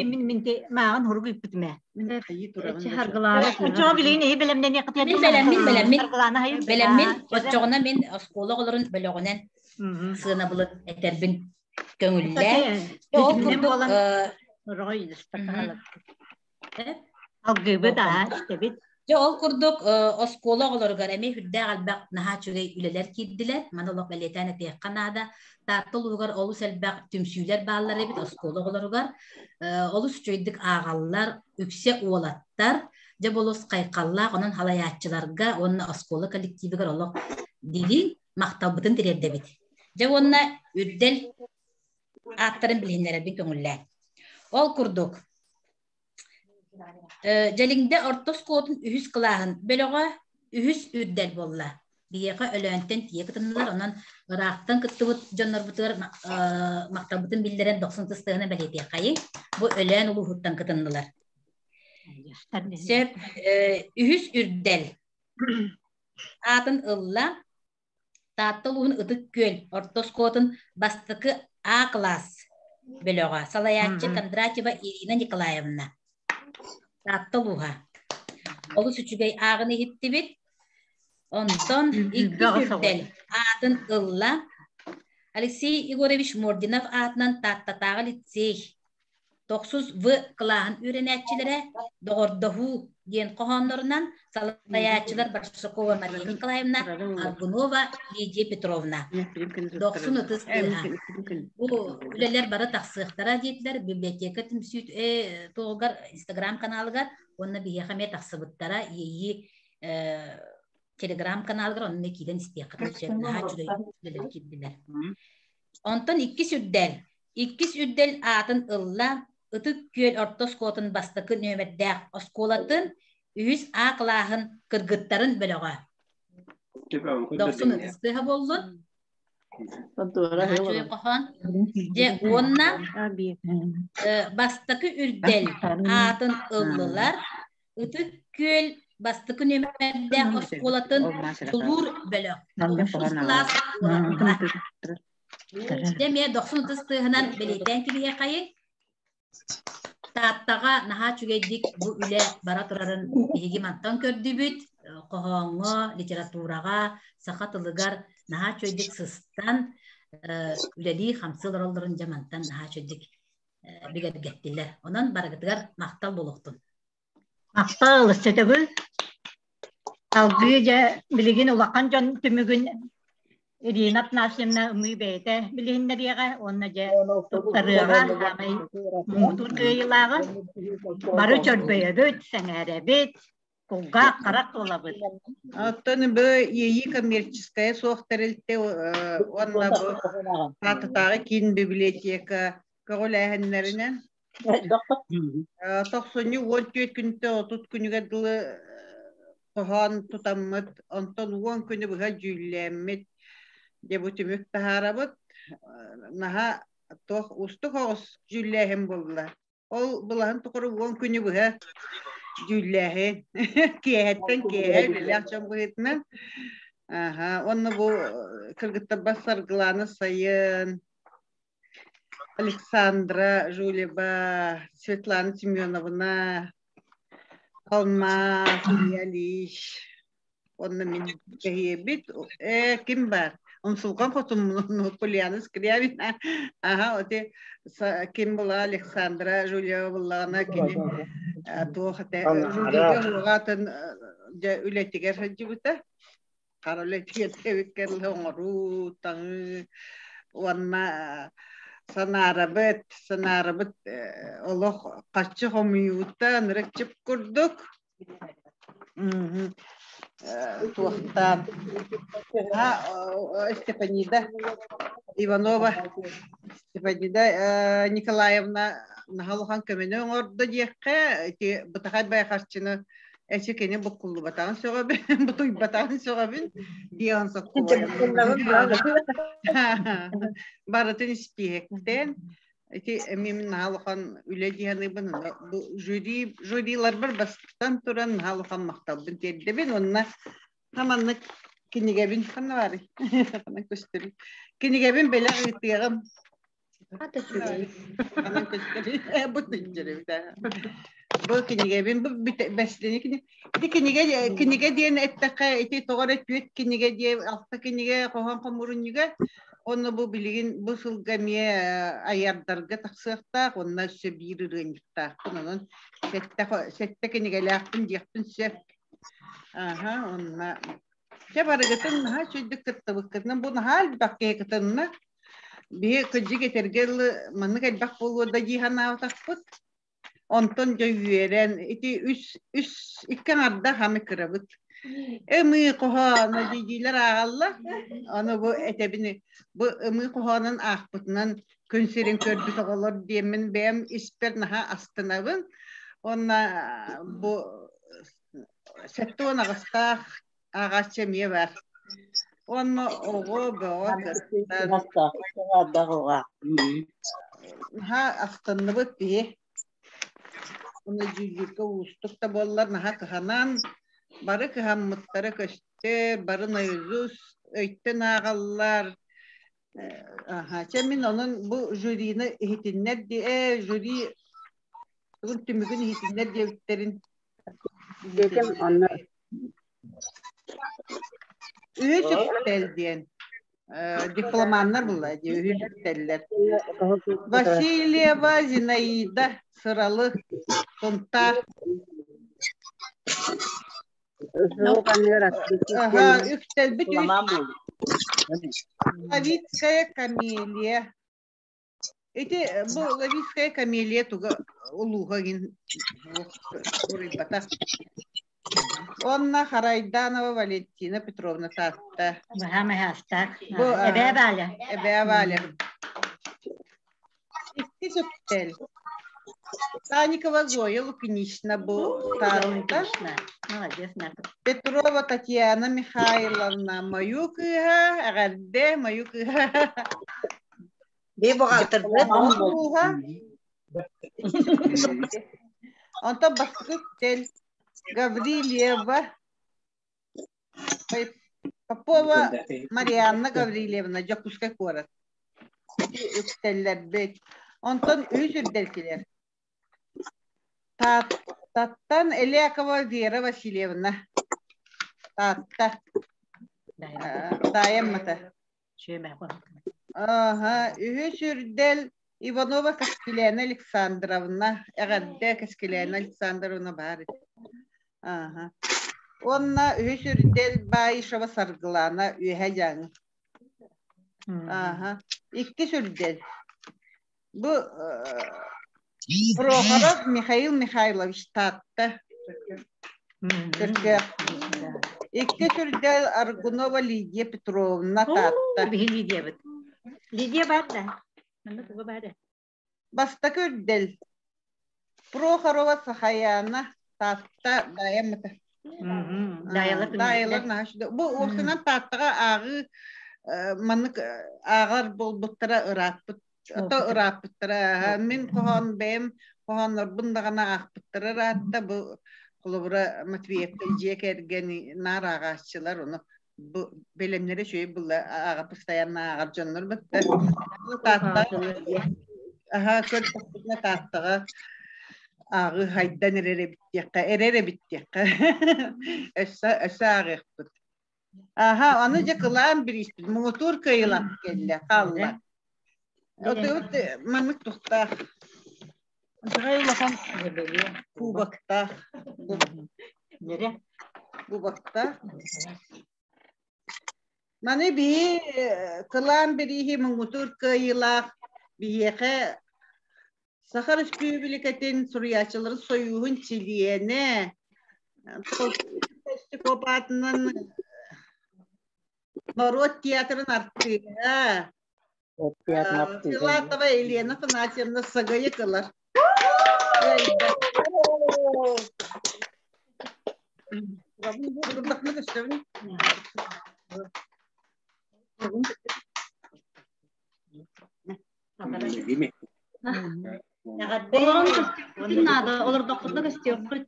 мин мин мааҕын хурук ыппытым ээ. Оччоҕо билигин эһи бэлэмнэниэххитигэр Мин бэлэммин, бэлэммин. Бэлэммин. Оччоҕуна мин оскуола оҕолорун бөлөҕүнэн сыанабылын этэрбин көҥүллээ. Ол курдук Алгыыбыт аа истэбит. Дьэ ол курдук оскуола оҕолоругар эмиэ үрдээх элбэх наһаа үчүгэй үлэлэр киирдилэр. Маны олох бэлиэтээн этиэххэ наада. Таатта улууһугар олус элбэх түмсүүлэр бааллар эбит оскуола оҕолоругар. Олус үчүгэйдик ааҕаллар, үксэ уолаттар. Дьэ бу олус хайхаллаах, онон халайааччыларга уонна оскуола коллективыгар олох дириҥ махталбытын тириэрдэбит. Дьэ уонна үрдэл ааттарын билиһиннэрэрбин көҥүллээн. Ол курдук, Дьэлиҥдэ орто оскуолатын үһүс кылааһын бөлөҕө үһүс үрдэл буолла. Биһиэхэ Өлөөнтөн тиийэ кытыннылар, онон ыраахтан кыттыбыт дьоннорбутугар махталбытын биллэрэн дохсун тыстыһына бэлиэтиэххэйиҥ. Бу Өлөөн улууһуттан кытыннылар. Сөп, үһүс үрдэл аатын ылла Таатта улууһун Ытык Күөл орто оскуолатын бастакы А кылаас бөлөҕө, салайааччы Кондратьева Ирина Николаевна. Таатта улууһа. Олус үчүгэй ааҕын иһиттибит. Онтон иккис үрдэл аатын ылла Алексей Егорович Мординов аатынан Тааттатааҕы лицей Тохсус В кылааһын үөрэнээччилэрэ Доҕордоһуу диэн хоһооннорунан салайааччылар Барсукова Мария Николаевна, Аргунова Лидия Петровна. Дохсун ытыс тыаһа. Бу үлэлэр бары тахсыахтара диэтилэр библиотека түмсүү туоҕугар Инстаграм каналыгар уонна биһиэхэ эмиэ тахсыбыттара Иэйии Телеграм каналыгар онно киирэн истиэххитин сөп. Наһаа үчүгэй үлэлэр киирдилэр. Онтон иккис үрдэл. Иккис үрдэл аатын ылла Ытык Күөл орто оскуолатын бастакы нүөмэрдээх оскуолатын үһүс А кылааһын кыргыттарын бөлөҕө. Дохсун ытыс тыаһа буоллун. Наһаа хоһоон. Дьэ уонна бастакы үрдэл аатын ыллылар Ытык Күөл бастакы нүөмэрдээх оскуолатын Дьулуур бөлөх тохсус кылаас уолаттара. Дьэ эмиэ дохсун ытыс тыаһынан бэлиэтээн кэбиһиэхэйиҥ. Тааттаҕа наһаа үчүгэйдик бу үлэ бара турарын биһиги мантан көрдүбүт. Хоһооҥҥо, литератураҕа, саха тылыгар наһаа үчүгэйдик сыстан үлэлии-хамсыы олороллорун дьэ мантан наһаа үчүгэйдик бигэргэттилэр. Онон барыгытыгар махтал буолуохтун. Махтал, сөтөгүл. Салгыы дьэ билигин улахан дьон түмүгүн Ирина Афанасьевна ымыы бэйэтэ билиһиннэриэҕэ уонна дьэ туттарыаҕа саамай муҥутуур кыайыылааҕы. Бары чөрбөйөбүт, сэҥээрэбит, кулгаах харах буолабыт. Оттон бу ИИ коммерческая суох тэрилтэ уонна бу Тааттатааҕы киин библиотека көҕүлээһиннэринэн Тохсунньу 14 күнтэн 30 күнүгэр дылы хоһоон тутаммыт, онтон 10 күнү быһа дьүүллээммит, дьэ бу түмүк таһаарабыт. Наһаа туох уустук оҕус дьүүллээһин буолла. Ол былаһын тухары 10 күнү быһа дьүүллээһин. Киэһэттэн киэһэ үлэлээх дьон быһыытынан. Аха, уонна бу кыргыттарбар Саргылаана сайын Александра Жулева, Светлана Семеновна, Алмаз, Илья Ильич уонна мин кэһиэбит э ким баар Умсулҕан хотуммун Ульяна Скрябина аха оти ким була Александра Жулева буллаҕына кини туох этэ Жулева уҕатын дьэ үлэтигэр сылдьыбыта хара үлэтигэр эбиккэр оҥоруу таҥыы уонна санаарабыт санаарабыт олох хаччы хомуйуута ынырык чып курдук туохтаан Степанида Иванова Степанида Николаевна наһаа улахан көмөнү оҥордо диэххэ ити бытахай байхарчыны Эчи кини буккуллубатаҕын сөҕөбүн, бутуйбатаҕын сөҕөбүн, диэн Барытын испииһэктэн ити эмиэ мин наһаа улахан үлэ дии саныыбын. Бу жюри жюриларбар бастан туран наһаа улахан махталбын тиэрдэбин уонна хаманнык кинигэбин ханна баарый? Ханна көстөрүй? Кинигэбин бэлэх ыытыаҕым. Бу кинигэбин бу бэстини ити кинигэ кинигэ диэн эттэххэ ити тоҕо эрэ түөрт кинигэ диэ алта кинигэ хоһоон хомуурунньуга онно бу билигин бу сылга эмиэ айардарга тахсыахтаах уонна өссө биир ырыанньыктаахпын онон сэттэ сэттэ кинигэлээхпин диэхпин сөп аха онно Чэ барыгытын наһаа үчүгэйдик кыттыбыккытынан бу наһаа элбэх киһи кытынна. Биһи кырдьык этэргэ дылы маннык элбэх буолуо да дии санаабатахпыт. Онтон дьэ үөрэн ити үс үс икки аҥарда хами кырабыт. Ымыы хоһооно диидиилэр ааҕаллар. Аны бу этэбин бу ымыы хоһоонун аахпытынан күн сирин көрбүт оҕолор диэммин бэйэм испэр наһаа астынабын. Уонна бу 78-таах ааҕааччы эмиэ баар. Уонна оҕо бөҕө кыттар. Наһаа астынныбыт биһи. Уонна дьүүллүүргэ уустук да буоллар наһаа кыһанан, бары кыһаммыттара көстөр, бары наизусть өйтөн ааҕаллар. Аха, чэ мин онон бу жюрины иһитиннэр ди жюри тугун түмүгүн иһитиннэр диэбиттэрин Диэтим онно Үһүс үктэл диэн дипломаннар була дии үһүс үктэллэр. Васильева Зинаида Сыралы Сунтаар. Аха, үктэлбит үс Лавицкая Камелия. Ити бу Лавицкая Камелия туга улууһа гин суруйбата. Онна Харайданова Валентина Петровна Таатта. Баһаам эһаастаах. Эбээ Валя. Эбээ Валя. Иккис үктэл. Саникова Зоя Лукинична бу Таатта. Молодец, Петрова Татьяна Михайловна мою кыыһа, эҕэрдэ, мою кыыһа. Би бухгалтырбыт. Онтон бастакы үктэл Гаврильева Попова Марианна Гаврильевна Дьокуускай куорат. Ити үктэллэрбит. Онтон үс үрдэлкилэр. Тааттаттан Элякова Вера Васильевна. Таатта. Таайаммата. Ааһа, үһүс үрдэл Иванова Каскилена Александровна. Эҕэрдэ Каскилена Александровна баар этэ. Ааһа. Уонна үһүс үрдэл Баишева Саргылана Үөһэ Дьааҥы. Ааһа. Иккис үрдэл. Бу Прохоров Михаил Михайлович Таатта. Түркөөх. Иккис үрдэл Аргунова Лидия Петровна Таатта. Биһи Лидиябыт. Лидия бар да. Манна туга бар да. Бастакы үрдэл Прохорова Сахаяна Таатта Даайаммыта. Даайалар Даайалар наһаа Бу уопсанан Тааттаҕа ааҕыы маннык ааҕар буолбуттара ырааппыт. Ото ырааппыттара. Мин хоһоон бэйэм хоһооннорбун даҕаны аахпыттара ыраатта. Бу холобура Матвеевка дьиэ кэргэни наар ааҕааччылар ону бу бэлэмнэрэ үчүгэй буолла ааҕа постоянно ааҕар дьоннор бытта. Тааттаҕа аһа көрдөхпүтүнэ Тааттаҕа ааҕыы хайдан эрэр эбит диэххэ, эрэр эбит диэххэ. Өссө өссө ааҕыахпыт. Аха, аны дьэ кылаан бирииспит муҥутуур кыайыылаах кэллэ, хаалла. Отуут маннык тухтаах. Дьаҕай улахан Кубоктаах. Кубоктаах. Маны биһи кылаан бирииһи муҥутуур кыайыылаах биһиэхэ Саха Өрөспүүбүлүкэтин суруйааччыларын сойууһун чилиэнэ Степов аатынан норуот театрын артыыһа Филатова Елена Афанасьевна Сагайык ылар. Олорон көстүөхпүтүн наада, олордохпутуна көстүөхпүт.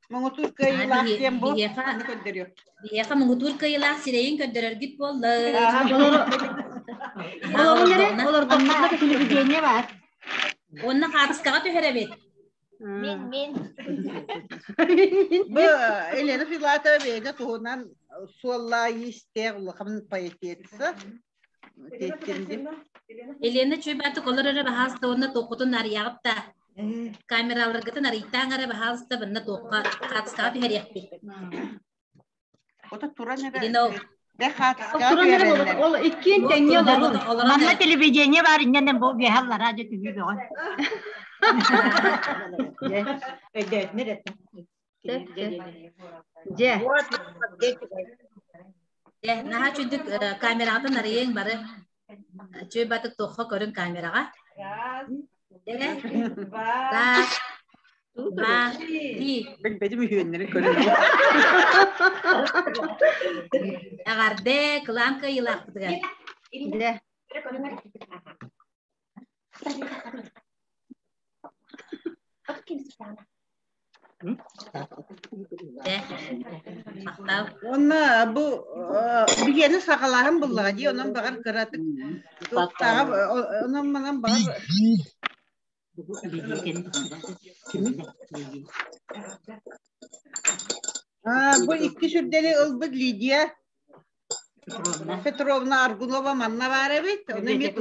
Муҥутуур кыайыылаах диэн бу аны көрдөрүөх. Биһиэхэ муҥутуур кыайыылаах сирэйин көрдөрөргүт буолла. Олорун эрэ, олордохпутуна телевидение бар. Уонна хаартыскаҕа түһэрэбит. Мин, мин. Бу Елена Филатова бэйэтэ туһунан суоллаа иистээх улахан поэтесса. Елена Чуйбатык олор эрэ баһаалыста уонна туоххутун арыйаҕыт да камераларгытын арыйтааҥ эрэ баһаалыста манна туохха хаартыскаҕа түһэриэхпит. Ото туран эрэ Ирина Бэ хаартыскаҕа Туран эрэ түһэрэллэр. ол иккиэн тэҥҥэ олорун. Манна телевидение бар инньэнэн бу биэһэллара дьэ түһүү бөҕө. Өйдөөтүнэр этим. Дьэ. Дьэ, наһаа үчүгдүк камераҕытын арыйыҥ бары. Үчүгэй батык туохха көрүҥ камераҕа. Дьэ. Раз, два, три. Билбэтим үһүөннэрин көрүҥ. Эҕэрдэ, кылаан кыайыылаахпытыгар. Дьэ. Уонна бу биһиэни саҕалааһын буллаҕа дии, онон баҕар кыратык туохтааҕа онон манан баҕар Бу икки сүрдэри ылбыт Лидия Петровна Аргунова манна баар эбит. Ону эмиэ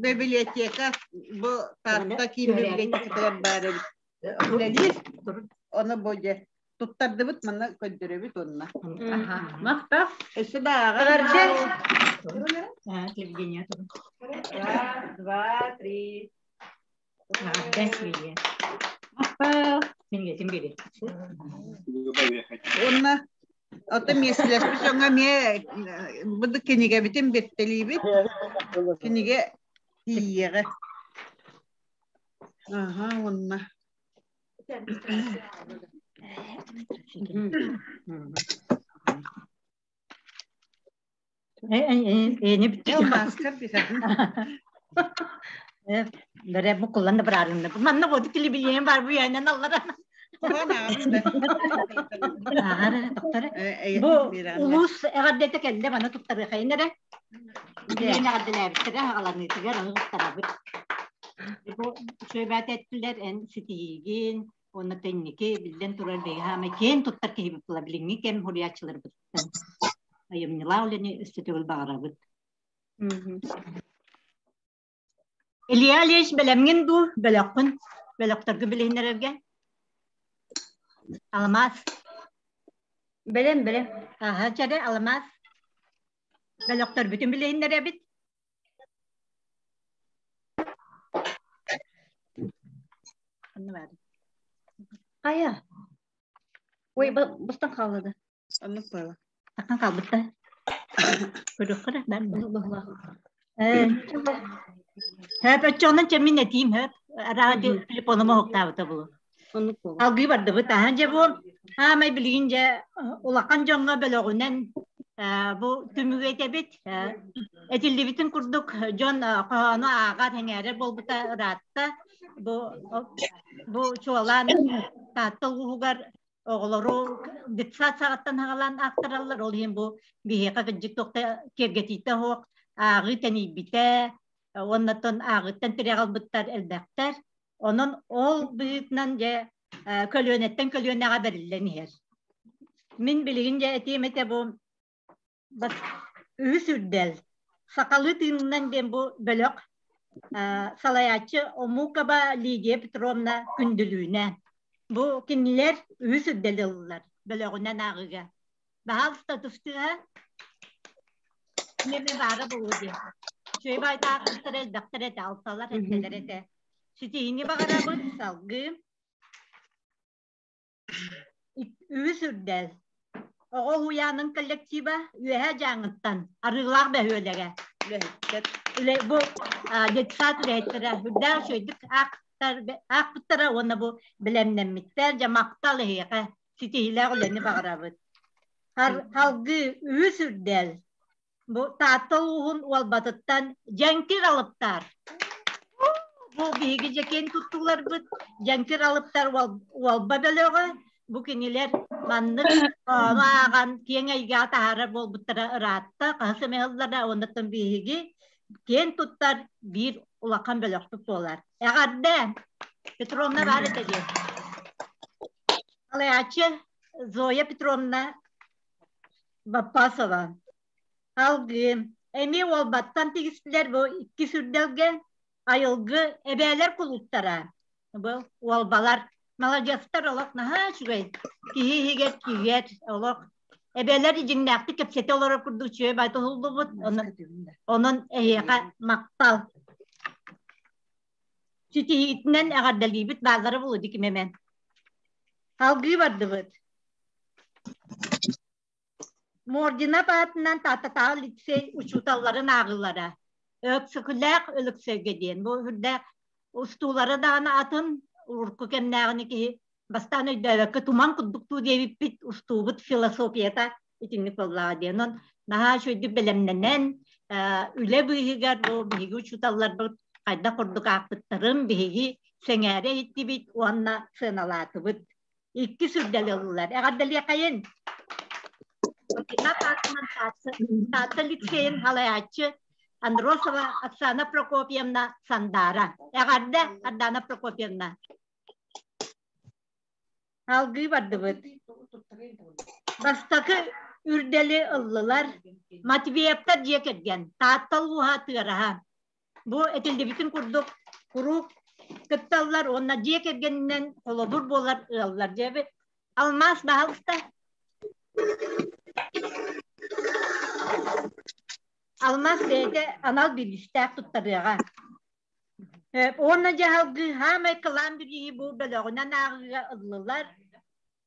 библиотека бу Таатта киин библиотекатыгар баар эбит. Үлэлиир. Ону бу дьэ туттардыбыт манна көрдөрөбүт уонна. Махтал. Өссө да ааҕар. Евгения. Раз, два, три. Махтал. Мингетим бери. Уонна ото миэстэлэспит дьоҥҥо эмиэ бу кинигэбитин биэртэлиибит. Кинигэ тиийиэҕэ. Аха, уонна Эни бүттэ. Маскар Бere бу куллан да барарында. Манна боду телебилиен бар бу янан аллара. Бу улус эҕэрдэтэ кэллэ мана туттарыахайын эрэ. Билиэн эҕэрдэлээбиттэрэ аҕаланыытыгар аны туттарабыт. Бу үчүгэйбээт эттилэр эн ситиһиигин уонна тэнники биллэн турар бэйэ хаамай киэн туттар киһибит була билиҥҥи кэм суруйааччыларбытыттан айымньылаах үлэни өссө төгүл баҕарабыт. Илья Ильич бэлэмҥин дуу бөлөххүн бөлөхтөргө билиһиннэрэргэ? Алмаас. Бэлэм, бэлэм. Аха, чэрэ, алмаас. Бөлөхтөрбүтүн билиһиннэрэбит. Хайа? Ой, быстан хааллады. Оннук буола. Такан хаалбытта. Көрүөххэ эрэ, баар Хөп, өччөҕүнэн чэ мин этиим хөп. Арааһа телефоным оһуктаабыта булу. Алгыы бардыбыт. Аһан дьэ бу аамай билигин дьэ улахан дьоҥҥо бөлөҕүнэн бу түмүгү этэбит. Этиллибитин курдук дьон хоһоону ааҕар, сэҥээрэр буолбута ыраатта. Бу бу чуолаан Таатта улууһугар оҕолору детсад саҕаттан аҕалан аахтараллар. Ол иһин бу биһиэхэ кырдьык туохта киэргэтиитэ суох ааҕыы тэнийбитэ уоннаттан ааҕыттан тирэх ылбыттар элбэхтэр. Онон ол быһыытынан дьэ көлүөнэттэн көлүөнэҕэ бэриллэн иһэр. Мин билигин дьэ этиэм этэ бу бас үһүс үрдэл сахалыы тыынынан диэн бу бөлөх салайааччы Омукова Лидия Петровна Күндүлүүнэ. Бу кинилэр үһүс үрдэл ыллылар бөлөҕүнэн ааҕыыга. Баһаалыста тустууга Меме баара буолуо диэн. Үчүгэй баайтаахтар элбэхтэр этэ, алталар эттэлэр этэ. Ситиһиини баҕарабыт, салгыы. Үһүс үрдэл. Оҕо уһуйаанын коллектива Үөһээ Дьааҥыттан Арыылаах бөһүөлэгэ. Үлэһиттэр. Үлэ, бу детсад үлэһиттэрэ үрдээх үчүгэйдик аахпыттара уонна бу бэлэмнэммиттэр. Дьэ махтал эһиэхэ ситиһиилээх үлэни баҕарабыт. Салгыы үһүс үрдэл. Бу Таатта улууһун Уолбатыттан Дьэҥкир алыптар. Бу биһиги дьэкиэн туттууларбыт Дьэҥкир алыптар Уолба бөлөҕө. Бу кинилэр маннык ону ааҕан киэҥ эйгэҕэ таһаарар буолбуттара ыраатта, хаһыс эмэ ыллара, оннуттан биһиги киэн туттар биир улахан бөлөхпүт буолар. Эҕэрдэ! Петровна баар этэ дии. Салайааччы Зоя Петровна Баппасова. Алгыы. Эмиэ Уолбаттан тигистилэр бу иккис үрдэлгэ айылгы эбээлэр кулууптара. Бу уолбалар маладьыастар олох наһаа үчүгэй. Киһи иһигэр киирэр олох эбээлэр дьиҥнээхтик кэпсэтэ олорор курдук үчүгэй бай туһуллубут. Онон эһиэхэ махтал. Ситиһиитинэн эҕэрдэлиибит бааллара булу дикимэмэн. Алгыы бардыбыт. Мординов аатынан Тааттатааҕы лицей учууталларын ааҕыылара. Өксөкүлээх Өлөксөйгө диэн. Бу үрдээх устуулара даҕаны атын урукку кэмнээҕини киһи бастаан өйдөөбөккө туман курдуктуу диэбиппит устуубут философията итинник буоллаҕа диэн. Онон наһаа үчүгэйдик бэлэмнэнэн үлэ быыһыгар бу биһиги учууталларбыт хайдах курдук аахпыттарын биһиги сэҥээрэ иһиттибит уонна сыаналаатыбыт. Иккис үрдэли ыллылар. Эҕэрдэлиэхэйин! Таатта лицейин халайааччы Андросова Оксана Прокопьевна Сандаара. Эҕэрдэ, Ардана Прокопьевна. Алгыы бардыбыт. Бастакы үрдэли ыллылар Матвеевтар дьиэ кэргэн, Таатта улууһа Тыараһа. Бу этиллибитин курдук куруук кытталлар уонна дьиэ кэргэнинэн холобур буолар ыаллар дьэби. Алмаас баһалыста. Алмаас бэйэтэ анал бириистээх туттарыаҕа. Уонна дьаһалгыы хаамай кылаан бирииһи бу бөлөҕүнэн ааҕыыга ыллылар.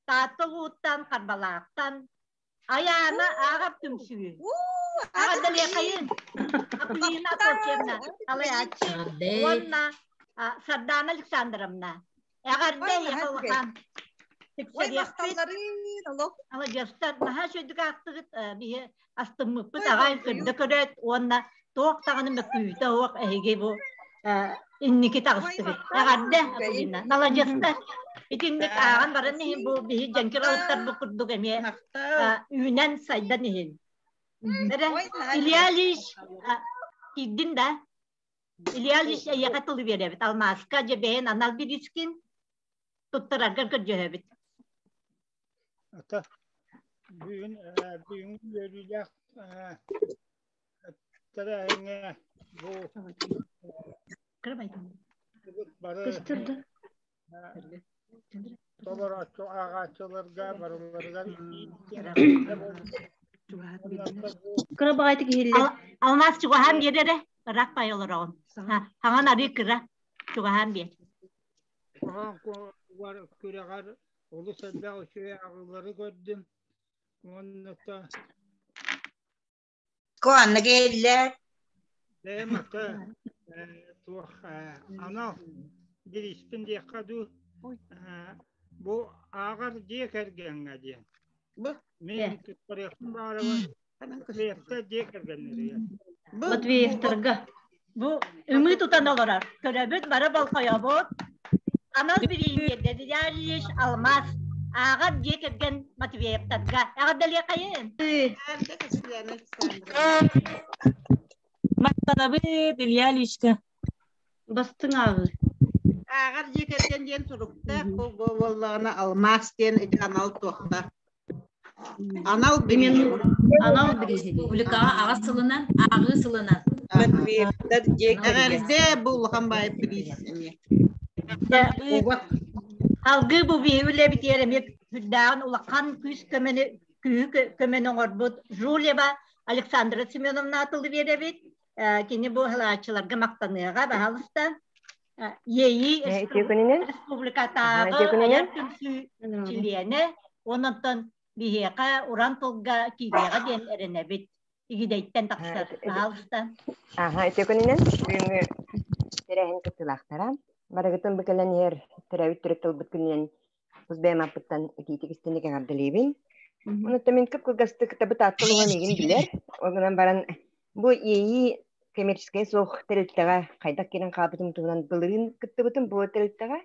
Таатта улууттан, Харбалаахтан, Айаана ааҕар түмсүү. Аҕардалиэхайын Акулина Прокопьевна алайааччы уонна Сардаана Александровна. Эҕэрдэ эйиэхэ улахан. Маладьыастар, наһаа үчүгэйдик аахтыгыт, биһи астыммыппыт аҕай көрдө көрөөт уонна туох даҕаны мөккүүтэ суох эһиги бу инники таҕыстыгыт. Эҕэрдэ, Акулина. Маладьыастар. Итинник ааҕан баран иһин бу биһи дьэҥкир алыттарбыт курдук эмиэ үүнэн сайдан иһин. Эрэ Илья Ильич киирдин да? Илья Ильич эйиэхэ тылы биэрэбит. Алмааска дьэ бэйэн анал бириискин туттараргар көрдөһөбүт. Ата бүгүн бүгүҥҥү үөрүүлээх тэрээһиҥҥэ бу бары толорооччу ааҕааччыларга барыларыгар Кыра баҕайытык иһиллэр. Алмаас чугаһаан биэр эрэ. Ыраах бай олороҕун. Хаҥан арыы кыра. Чугаһаан биэр. Хоһоон күрэҕэр олус элбэх үчүгэй аҕыллары көрдүм. Уонна Куанна кэллэр. Бэйэм ата туох анал бирииспин диэххэ дуу бу ааҕар дьиэ кэргэҥҥэ диэн. Мин туттарыахпын баҕарабын Матвеевтар дьиэ кэргэннэригэр. Матвеевтарга. Бу ымыы тутан олорор. Көрөбүт, бары болхойобут. Анал бирииннэргэ Ильич Алмаз ааҕар дьиэ кэргэн Матвеевтарга. Эҕэрдэлиэхэйин. Махтанабыт, Илья Ильичка. Бастыҥ ааҕыы. Ааҕар дьиэ кэргэн диэн суруктаах бу буоллаҕына алмаас диэн ити анал туохтаах. Анал Именно анал бирииһи. Республикаҕа аҕа сылынан, ааҕыы сылынан. Матвеевтар дьиэ Эҕэрдэ бу улахан баай бириис эмиэ. Алгыы бу биһи үлэбитигэр эмиэ сүрдээҕин улахан күүс көмөнү күүһү көмөнү оҥорбут Жулева Александра Семеновна тылы биэрэбит. Кини бу халааччыларга махтаныаҕа, баһалыста. Иэйии республикатааҕы айар түмсүү чилиэнэ, онон биһиэхэ уран тылга киириэҕэ диэн эрэнэбит. Игидэйтэн тахсар. Баһаалыста. Аха, ити күнүнэн бүгүҥҥү тэрээһин кыттыылаахтара. Барыгытын бу кэлэн иһэр төрөөбүт төрүт тылбыт күнүнэн тус бэйэм ааппыттан итиитик истиҥник эҕэрдэлиибин. Онуттан мин кып-кылгастык табыт ааттал уһун миигин билэр. Ол гынан баран бу иэйии коммерческай суох тэрилтэҕэ хайдах киирэн хаалбытым туһунан былырыын кыттыбытым бу тэрилтэҕэ.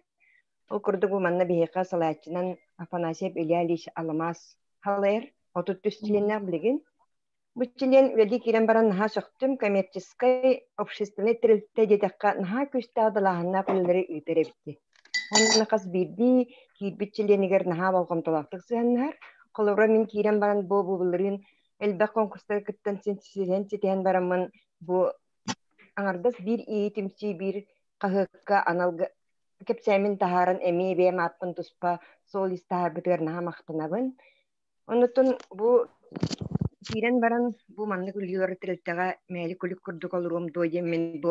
Ол курдук бу манна биһиэхэ салайааччынан Афанасьев Илья Ильич Аламаас халайар. 33 чилиэннээх билигин. Бу чилиэн үлэлии киирэн баран наһаа сөхтүм, коммерческай общественнай тэрилтэ диэтэххэ наһаа күүстээх далааһыннаах үлэлэри ыытар эбит. Уонна хас биирдии киирбит чилиэнигэр наһаа болҕомтолоохтук сыһыаннаһар. Холобура, мин киирэн баран бу былырыын элбэх конкурстары кыттан ситиһэн бараммын бу аҥардас биир иитимсии биир хаһыакка анал кэпсээмин таһааран эмиэ бэйэм ааппын туспа суол-иис таһаарбытыгар наһаа махтанабын. Оннуттан бу киирэн баран бу маннык үлүгэр тэрилтэҕэ мээли күлүк курдук олоруом дуо диэммин бу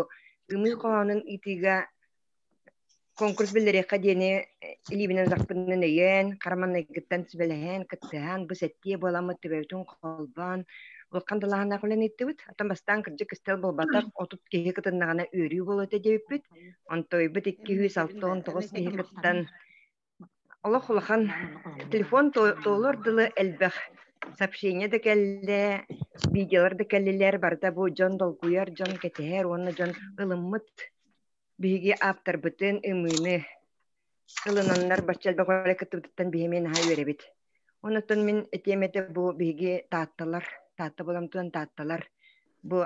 ымыы хоһоонун ыытыыга Конкурс биллэриэххэ диэни илиибинэн атахпынан өйөөн, хара маҥнайгыттан сүбэлэһэн, кыттыһан, бу сэттиэ буоламмыт төбөбүтүн холбоон, улахан далааһыннаах үлэни ыыттыбыт. Оттон бастаан кырдьык кистэл буолбатах, 30 киһи кытыннаҕына үөрүү буолуо этэ диэбиппит. Онтойбут 269 киһи кыттан, олох улахан телефон туолуор дылы элбэх сообщение да кэллэ, видеолар да кэллилэр, барыта бу дьон долгуйар, дьон кэтэһэр уонна дьон ылыммыт биһиги ааптарбытын ымыыны ылынаннар бачча элбэх үлэ кыттыбытыттан биһи эмиэ наһаа үөрэбит. Онуттан мин этиэм этэ бу биһиги таатталар, таатта буоламтынан таатталар бу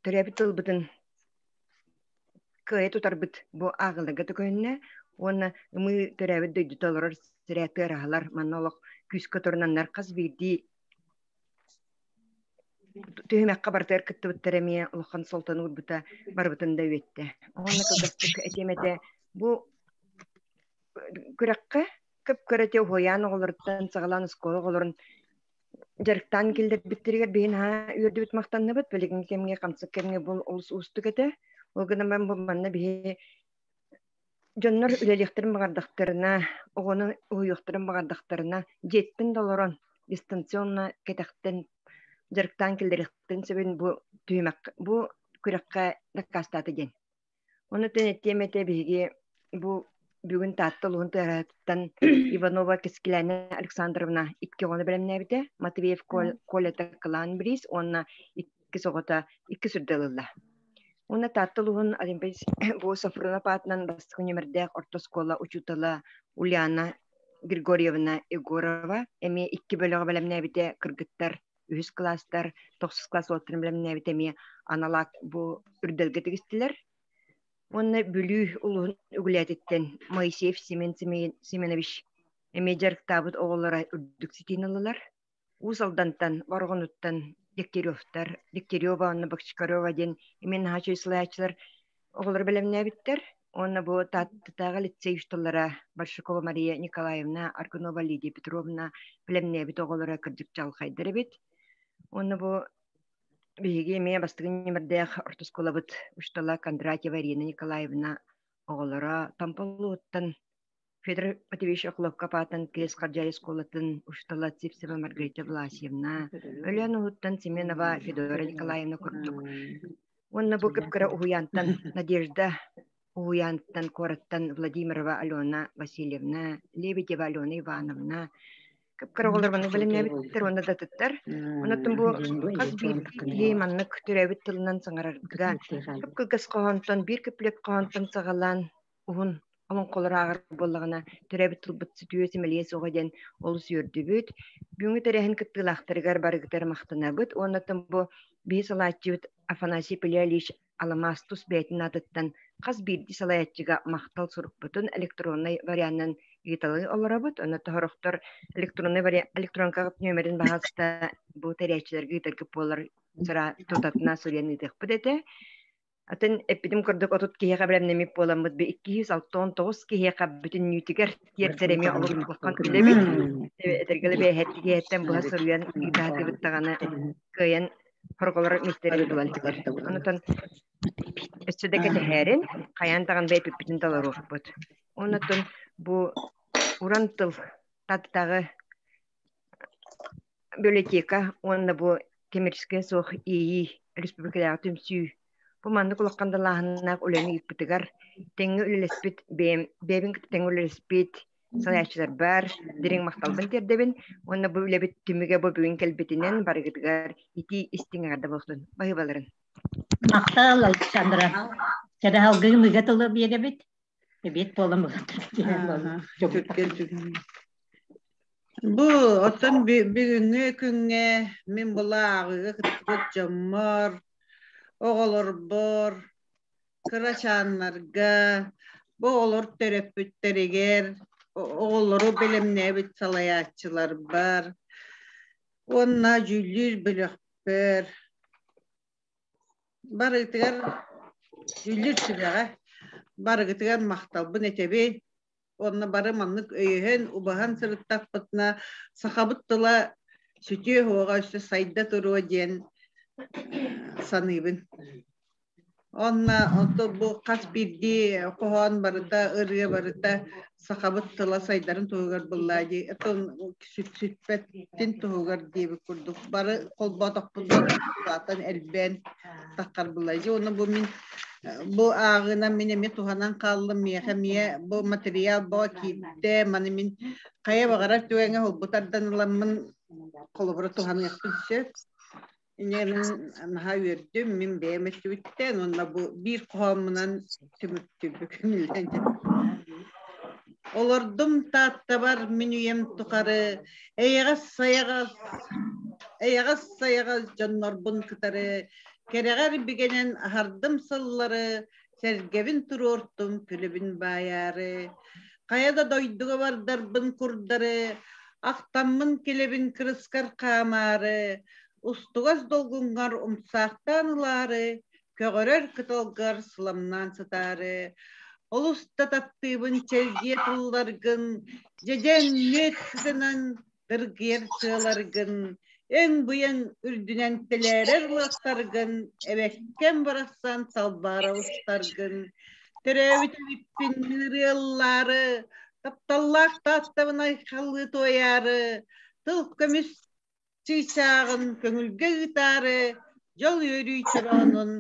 төрөөбүт тылбытын кыайа тутарбыт бу ааҕыларга төкөһүннэ уонна ымыы төрөөбүт дойдута олорор сирэ тыараһалар манна олох күүскэ турунаннар хас биирдии түһүмэххэ барытыгар кыттыбыттар эмиэ улахан суолтаны уурбута барыбытын да үөттэ. Уонна кылгастык этиэм этэ бу күрэххэ көп-кыра этэ уһуйаан оҕолоруттан саҕалаан оскуола оҕолорун дьарыктаан киллэрбиттэригэр биһи наһаа үөрдүбүт махтанныбыт. Билигин кэмҥэ хамсык кэмҥэ бу олус уустук этэ. Ол гынан баран бу манна биһи дьоннор үлэлиэхтэрин баҕардахтарына, оҕону уһуйуохтарын баҕардахтарына, дьиэттэн да олорон дистанционно кэтэхтэн дьарыктаан киллэриэхтэрин сөбүн бу түһүмэх бу күрэххэ дакаастаата диэн. Ону этиэм этэ биһиги бу бүгүн Таатта улууһун тыараһатыттан Иванова Кэскилээнэ Александровна икки оҕону бэлэмнээбитэ. Матвеев Колята Кылаан Бриз уонна иккис оҕото икки сүрдэ ылылла. Уонна Таатта улууһун Олимпиец бу Софронов аатынан бастакы нүөмэрдээх орто оскуола учуутала Ульяна Григорьевна Егорова эмиэ икки бөлөҕү бэлэмнээбитэ кыргыттар үһүс кылаастар, тохсус класс уолаттарын бэлэмнээбит эмиэ анал аат бу үрдэлгэ тигистилэр. Уонна Бүлүү улууһун үгүлээтиттэн Моисеев Семен Семенович эмиэ дьарыктаабыт оҕолоро үрдүк ситиини ыллылар. Уус Алдантан, Бороҕонуттан Дегтяревтар, Дегтярева уонна Бочкарева диэн эмиэ наһаа үчүгэй салайааччылар оҕолор бэлэмнээбиттэр. Уонна бу Тааттатааҕы лицей учууталлара Большакова Мария Николаевна, Аргунова Лидия Петровна бэлэмнээбит оҕолоро кырдьык чаҕылхайдар эбит. Уонна бу биһиги эмиэ бастакы нүөмэрдээх орто оскуолабыт учуутала Кондратьева Ирина Николаевна оҕолоро Томпо улууһуттан Федор Матвеевич Охлопков аатынан Киэс Хардьаайы оскуолатын учуутала Сивцева Маргарита Власьевна, Өлөөн уһуттан Семенова Федора Николаевна курдук уонна бу кып-кыра уһуйаантан Надежда уһуйаантан куораттан Владимирова Алена Васильевна, Лебедева Алена Ивановна кып-кыра оҕолор маннык бэлэмнээбиттэр уонна да атыттар. Онон бу хас биирдии киһи маннык төрөөбүт тылынан саҥарарга кып-кылгас хоһоонтон, биир куплет хоһоонтон саҕалаан уһун олоҥхолору ааҕар буоллаҕына, төрөөбүт тылбыт сүтүө симэлийэ суоҕа диэн олус үөрдүбүт. Бүгүҥҥү тэрээһин кыттыылаахтарыгар барыгытыгар махтанабыт уонна бу биһи салааччыбыт Афанасий Пилялич Аламаас тус бэйэтин аатыттан хас биирдии салайааччыга махтал сурукпутун электроннай варианынан ыыталыы олоробут. Онно тоһорохтор электроннай вариант электронкаҕыт нүөмэрин баһаалыста бу тэрийээччилэргэ ыытаргыт буолар тутатына суруйан ыытыахпыт этэ. Атын эппитим курдук 30 киһиэхэ бэлэмнэммит буоламмыт би 269 киһиэхэ бүтүннүүтүгэр тиэрдэр эмиэ олус улахан үлэбит. Этэргэлэ бэйэһэт киһиэттэн быһа суруйан ыытаатыбыт даҕаны кыайан хорголор миэстэлэрин булан тигэр. Онутан өссө да кэтэһээрин хайаан даҕаны бэйэппитин толоруохпут. Онутун бу уран тыл таттаҕы библиотека уонна бу коммерческай суох иэйии республикалааҕы түмсүү бу маннык улахан далааһыннаах үлэни ыыппытыгар тэҥҥэ үлэлэспит бэйэм бэйэбин кытта тэҥҥэ үлэлэспит салайааччыларбар дириҥ махталбын тиэрдэбин уонна бу үлэбит түмүгэ бу бүгүн кэлбитинэн барыгытыгар итии истиҥ эҕэрдэ буолсун баһыыбаларын Махтал, Александра. Кэрэһалгыы мыга тылы биэрэбит. Эбиэт буолан Бу оттон бүгүҥҥү күҥҥэ мин була ааҕыыга кыттыбыт дьоммор, оҕолорбор, кырачааннарга, бу оҕолор төрөппүттэригэр, оҕолору бэлэмнээбит салайааччыларбар уонна дьүүллүүр бөлөхпөр Барыгытыгар дьүүллүүр сүбэҕэ барыгытыгар махталбын этэбин. Уонна бары маннык өйөһөн, убаһан сырыттахпытына сахабыт тыла сүтүө уоҕа өссө сайда туруо диэн саныыбын. Онно онто бу хас биирдии хоһоон барыта, ырыа барыта сахабыт тыла сайдарын туһугар буллаа дии. Отон сүппэттин туһугар диэбит курдук бары холботохпут улаатан элбээн таххар буллаа дии. Онно бу мин бу ааҕыынан мин эмиэ туһанан хааллым. Миэхэ эмиэ бу материал бо киирдэ. Маны мин хайа баҕарар түгэҥҥэ холбутардан ыламмын холобура туһаныахпын сөп. Инньэ мин наһаа үөрдүм, мин бэйэм өттүбүттэн уонна бу биир хоһооммунан түмүктүүрбү көҥүллэн Олордум Тааттабар мин үйэм тухары эйэҕэс-сайаҕас эйэҕэс-сайаҕас дьоннорбун кытары кэрэҕэр бигэнэн аһардым сыллары сэргэбин туруортум күлүбүн баайаары хайа да дойдуга бардарбын курдары ахтаммын килэбин кырыскар хаамаары устугас долгуҥҥар умсаахтаан ылаары, көҕөрөр кытылгар сыламнаан сытаары, олус да таптыыбын чэлгиэ тылларгын, дьэдьэн мүөт сытынан дыргыйар сыаларгын, өҥ-быйаҥ үрдүнэн тэлээрэр лыахтаргын, эбэккэм барахсан талбаара устаргын, төрөөбүт эбиппин мин ырыаллаары, тапталлаах тааттабын айхаллыы туойаары, тыл көмүс чыычааҕын көҥүлгэ ыытаары, дьол үөрүү чороонун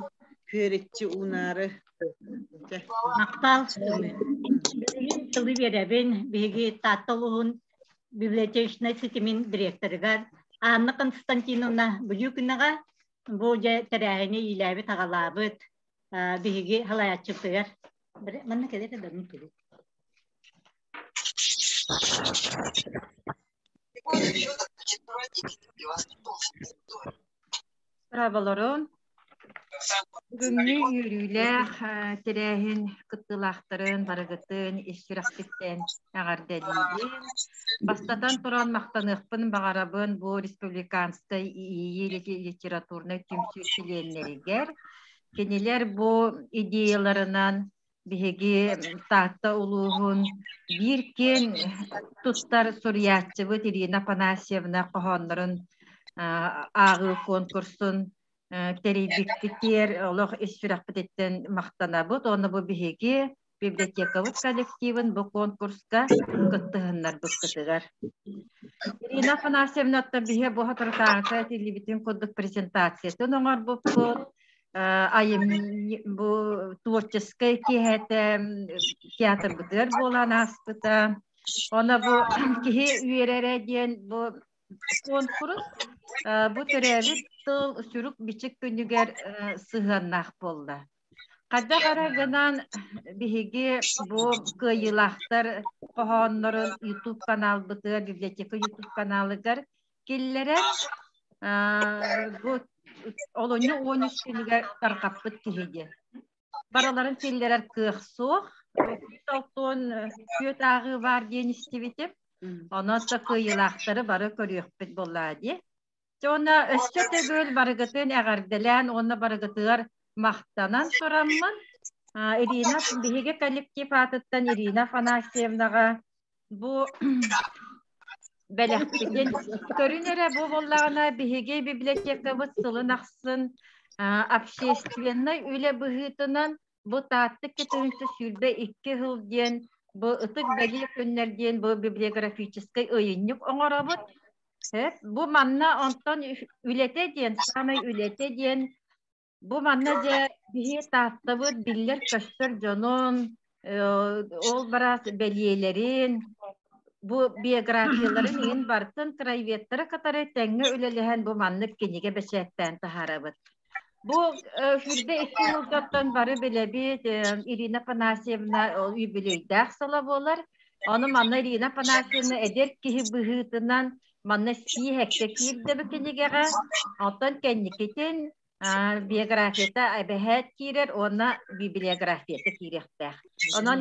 күөрэччи уунаары. Махтал. Билигин тылы биэрэбин. Биһиги Таатта улууһун библиотечнай ситимин директорыгар Анна Константиновна Бүлүүкүнэҕэ бу дьэ тэрээһини иилээбит-аҕалаабыт биһиги салайааччыбытыгар манна кэлэр да Браvolорун Бүгүҥҥү үөрүүлээх тэрээһин кыттыылаахтарын барыгытын ис сүрэхпиттэн эҕэрдэлиибин. Бастатан туран махтаныахпын баҕарабын бу республиканскай ИИ литературнай түмсүү чилиэннэригэр. Кинилэр бу идеяларынан биһиги Таатта улууһун биир киэн туттар суруйааччыбыт Ирина Афанасьевна хоһооннорун ааҕыы конкурсун тэрийбиккитигэр олох ис сүрэхпититтэн махтанабыт уонна бу биһиги библиотекабыт коллективын бу конкурска кыттыһыннарбыккытыгар. Ирина Афанасьевнаттан биһи бу соторутааҕыта этиллибитин курдук презентациятын оҥорбуппут. Айымньы бу творческай киэһэтэ театрбытыгар буолан ааспыта. Оно бу киһи үөрэрэ диэн бу куонкурус бу төрөөбүт тыл сүрүк-бичик күнүгэр сыһыаннаах буолла. Хайдах эрэ гынан биһиги бу кыайыылаахтар хоһооннорун YouTube каналбытыгар, библиотека YouTube каналыгар киллэрэн бу олунньу 13 күнүгэр тарҕаппыт киһи диэн. Барыларын киллэрэр кыах суох. Алтон түөрт ааҕыы баар диэн истибитим. Онон да кыайыылаахтары бары көрүөхпүт буоллаа дии. Дьэ уонна өссө төгүл барыгытын эҕэрдэлээн уонна барыгытыгар махтанан тураммын Ирина биһиги коллектив аатыттан Ирина Афанасьевнаҕа бу бэлэхпитин көрүн эрэ бу буоллаҕына биһиги библиотекабыт сылын ахсын общественнай үлэ быһыытынан бу Таатта 222 сыл диэн бу ытык бэлиэ күннэр диэн бу библиографическай ыйынньык оҥоробут. Бу манна онтон үлэтэ диэн саамай үлэтэ диэн Бу манна дьэ биһи Тааттабыт биллэр-көстөр дьонун, ол бараас бэлиэлэрин, бу биографияларын иһин барытын краеведтары кытары тэҥҥэ үлэлэһэн бу маннык кинигэ бэчээттээн таһаарабыт. Бу сүүрбэ икки сылгаттан бары билэбит Ирина Афанасьевна юбилейдаах сыла буолар. Ону манна Ирина Афанасьевна эдэр киһи быһыытынан манна сииһэккэ киирдэ бу кинигэҕэ. Оттон кэнникитин биографията эбэһээт киирэр уонна библиографията киириэхтээх. Онон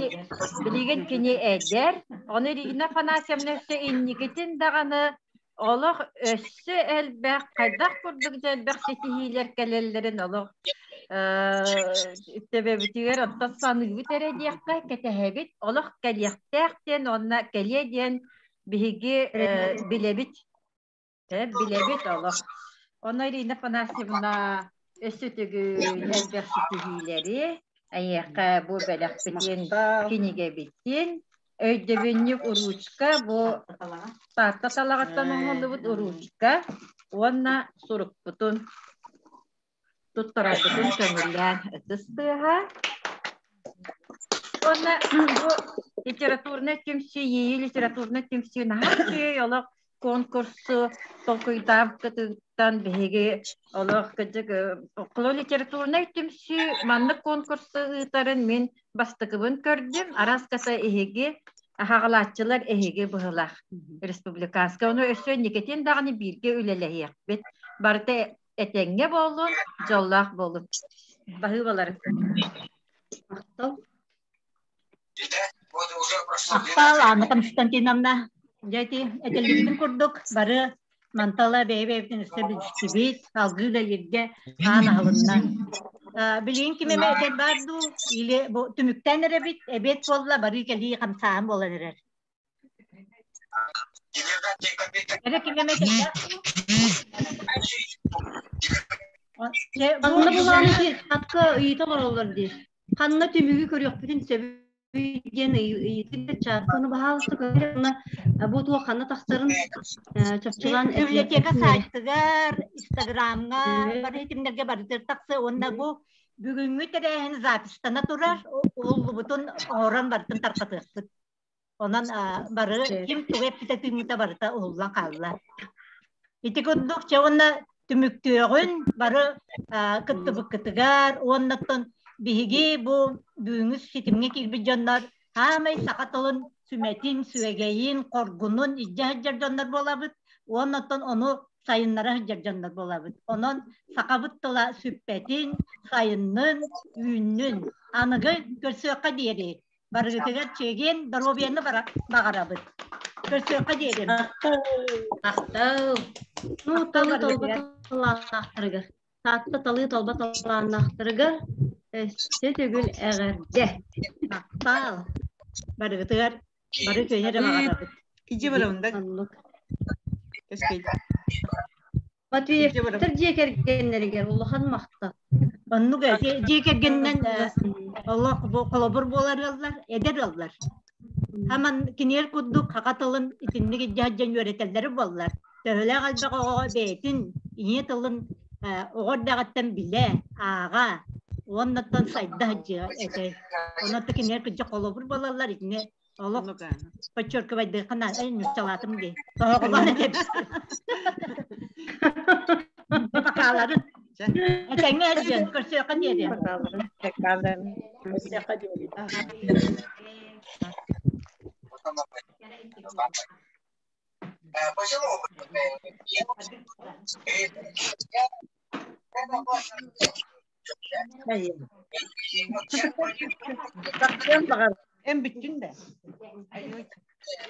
билигин кини эдэр, ону Ирина Афанасьевна өссө инникитин даҕаны олох өссө элбэх, хайдах курдук дьэ элбэх ситиһиилэр кэлэллэрин олох төбөбүтүгэр оттон саныыбыт эрэ диэххэ кэтэһэбит. Олох кэлиэхтээх диэн уонна кэлиэ диэн биһиги билэбит. Билэбит олох. Онно Ирина Афанасьевна Өссө төгүл элбэх ситиһиилэри, эйиэхэ бу бэлэхпитин, кинигэбитин, өйдөбүнньүк уруучка бу Таатта талаҕыттан оҥоһуллубут уруучка уонна сурукпутун туттарарбытын көҥүллээн ытыс тыаһа. Уонна бу литературнай түмсүү, Иэйии литературнай түмсүү наһаа үчүгэй олох конкурсу толкуйдаабыккытыттан биһиги олох кырдьык холо литературнай түмсүү маннык конкурсу ыытарын мин бастакыбын көрдүм. Араас каса эһиги аһаҕалааччылар эһиги быһылаах республиканскай. Ону өссө инникитин даҕаны бииргэ үлэлэһиэхпит. Барыта этэҥҥэ буоллун, дьоллоох буолун. Баһыыбалары. Махтал. Махтал, Анна Константиновна. Дьэ ити этиллибитин курдук бары мантала бэйэ-бэйэбитин өссө билистибит, салгыы үлэлииргэ аан аһылынна. Билигин ким эмэ этэр баар дуу или бу түмүктээн эрэбит, эбиэт буолла, барыы кэлии хамсааһын буолан эрэр. Эрэ ким эмэ этэрдээх дуу? Ханна булааны чатка ыйыта олороллор дии. Ханна түмүгү көрүөхпүтүн сөбүй диэн ыйытыы чатка ону баһаалыста көрөр уонна бу туох ханна тахсарын чопчулаан Библиотека сайтыгар, Инстаграмҥа бары ситимнэргэ барытыгар тахсыа уонна бу бүгүҥҥү тэрээһин записьтана турар, уһуллубутун оҥорон барытын тарҕатыахпыт. Онон бары ким тугу эппитэ тыыммыта барыта уһуллан хаалла. Ити курдук чэ уонна түмүктүөҕүн бары кыттыбыккытыгар уоннаттан биһиги бу бүгүҥҥү ситимҥэ киирбит дьоннор хаамай саха тылын сүмэтин, сүөгэйин, хоргунун илдьэ сылдьар дьоннор буолабыт уоннаттан ону сайыннара сылдьар дьоннор буолабыт. Онон сахабыт тыла сүппэтин, сайыннын, үүннүн. Аныгы көрсүөххэ диэри Барыгытыгар чэгиэн доруобуйаны баҕарабыт. Көрсүөххэ диэри. Махтал. Ну, талыы талба талааннаахтарыгар. Таатта талыы талба талааннаахтарыгар өссө төгүл эҕэрдэ. Махтал. Барыгытыгар бары үтүөнү эрэ баҕарабыт. Ижи барабын да. Матвеевтар дьиэ кэргэннэригэр улахан махтал. Оннук дьиэ кэргэнинэн олох холобур буолар ыаллар, эдэр ыаллар. Хаман киниэр курдук хаха тылын итинник илдьэ сылдьан үөрэтэллэрэ буоллар, төһөлөөх элбэх оҕоҕо бэйэтин ийэ тылын оҕо эрдэҕиттэн билэ, ааҕа, уоннаттан сайда сылдьыа этэ. Онон кинилэр кырдьык холобур буолаллар итини Олох подчеркивайдыахха наада, нууччалаатым дии. Тоһоҕолоон этэбин. Бакааларын. Этэҥҥэ сылдьан, көрсүөххэ диэри. Көрсүөххэ диэри. Эн бүттүн да.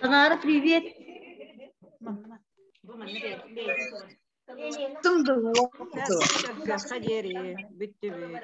Санаара, привет. Көрсүөххэ диэри бүттүбүт.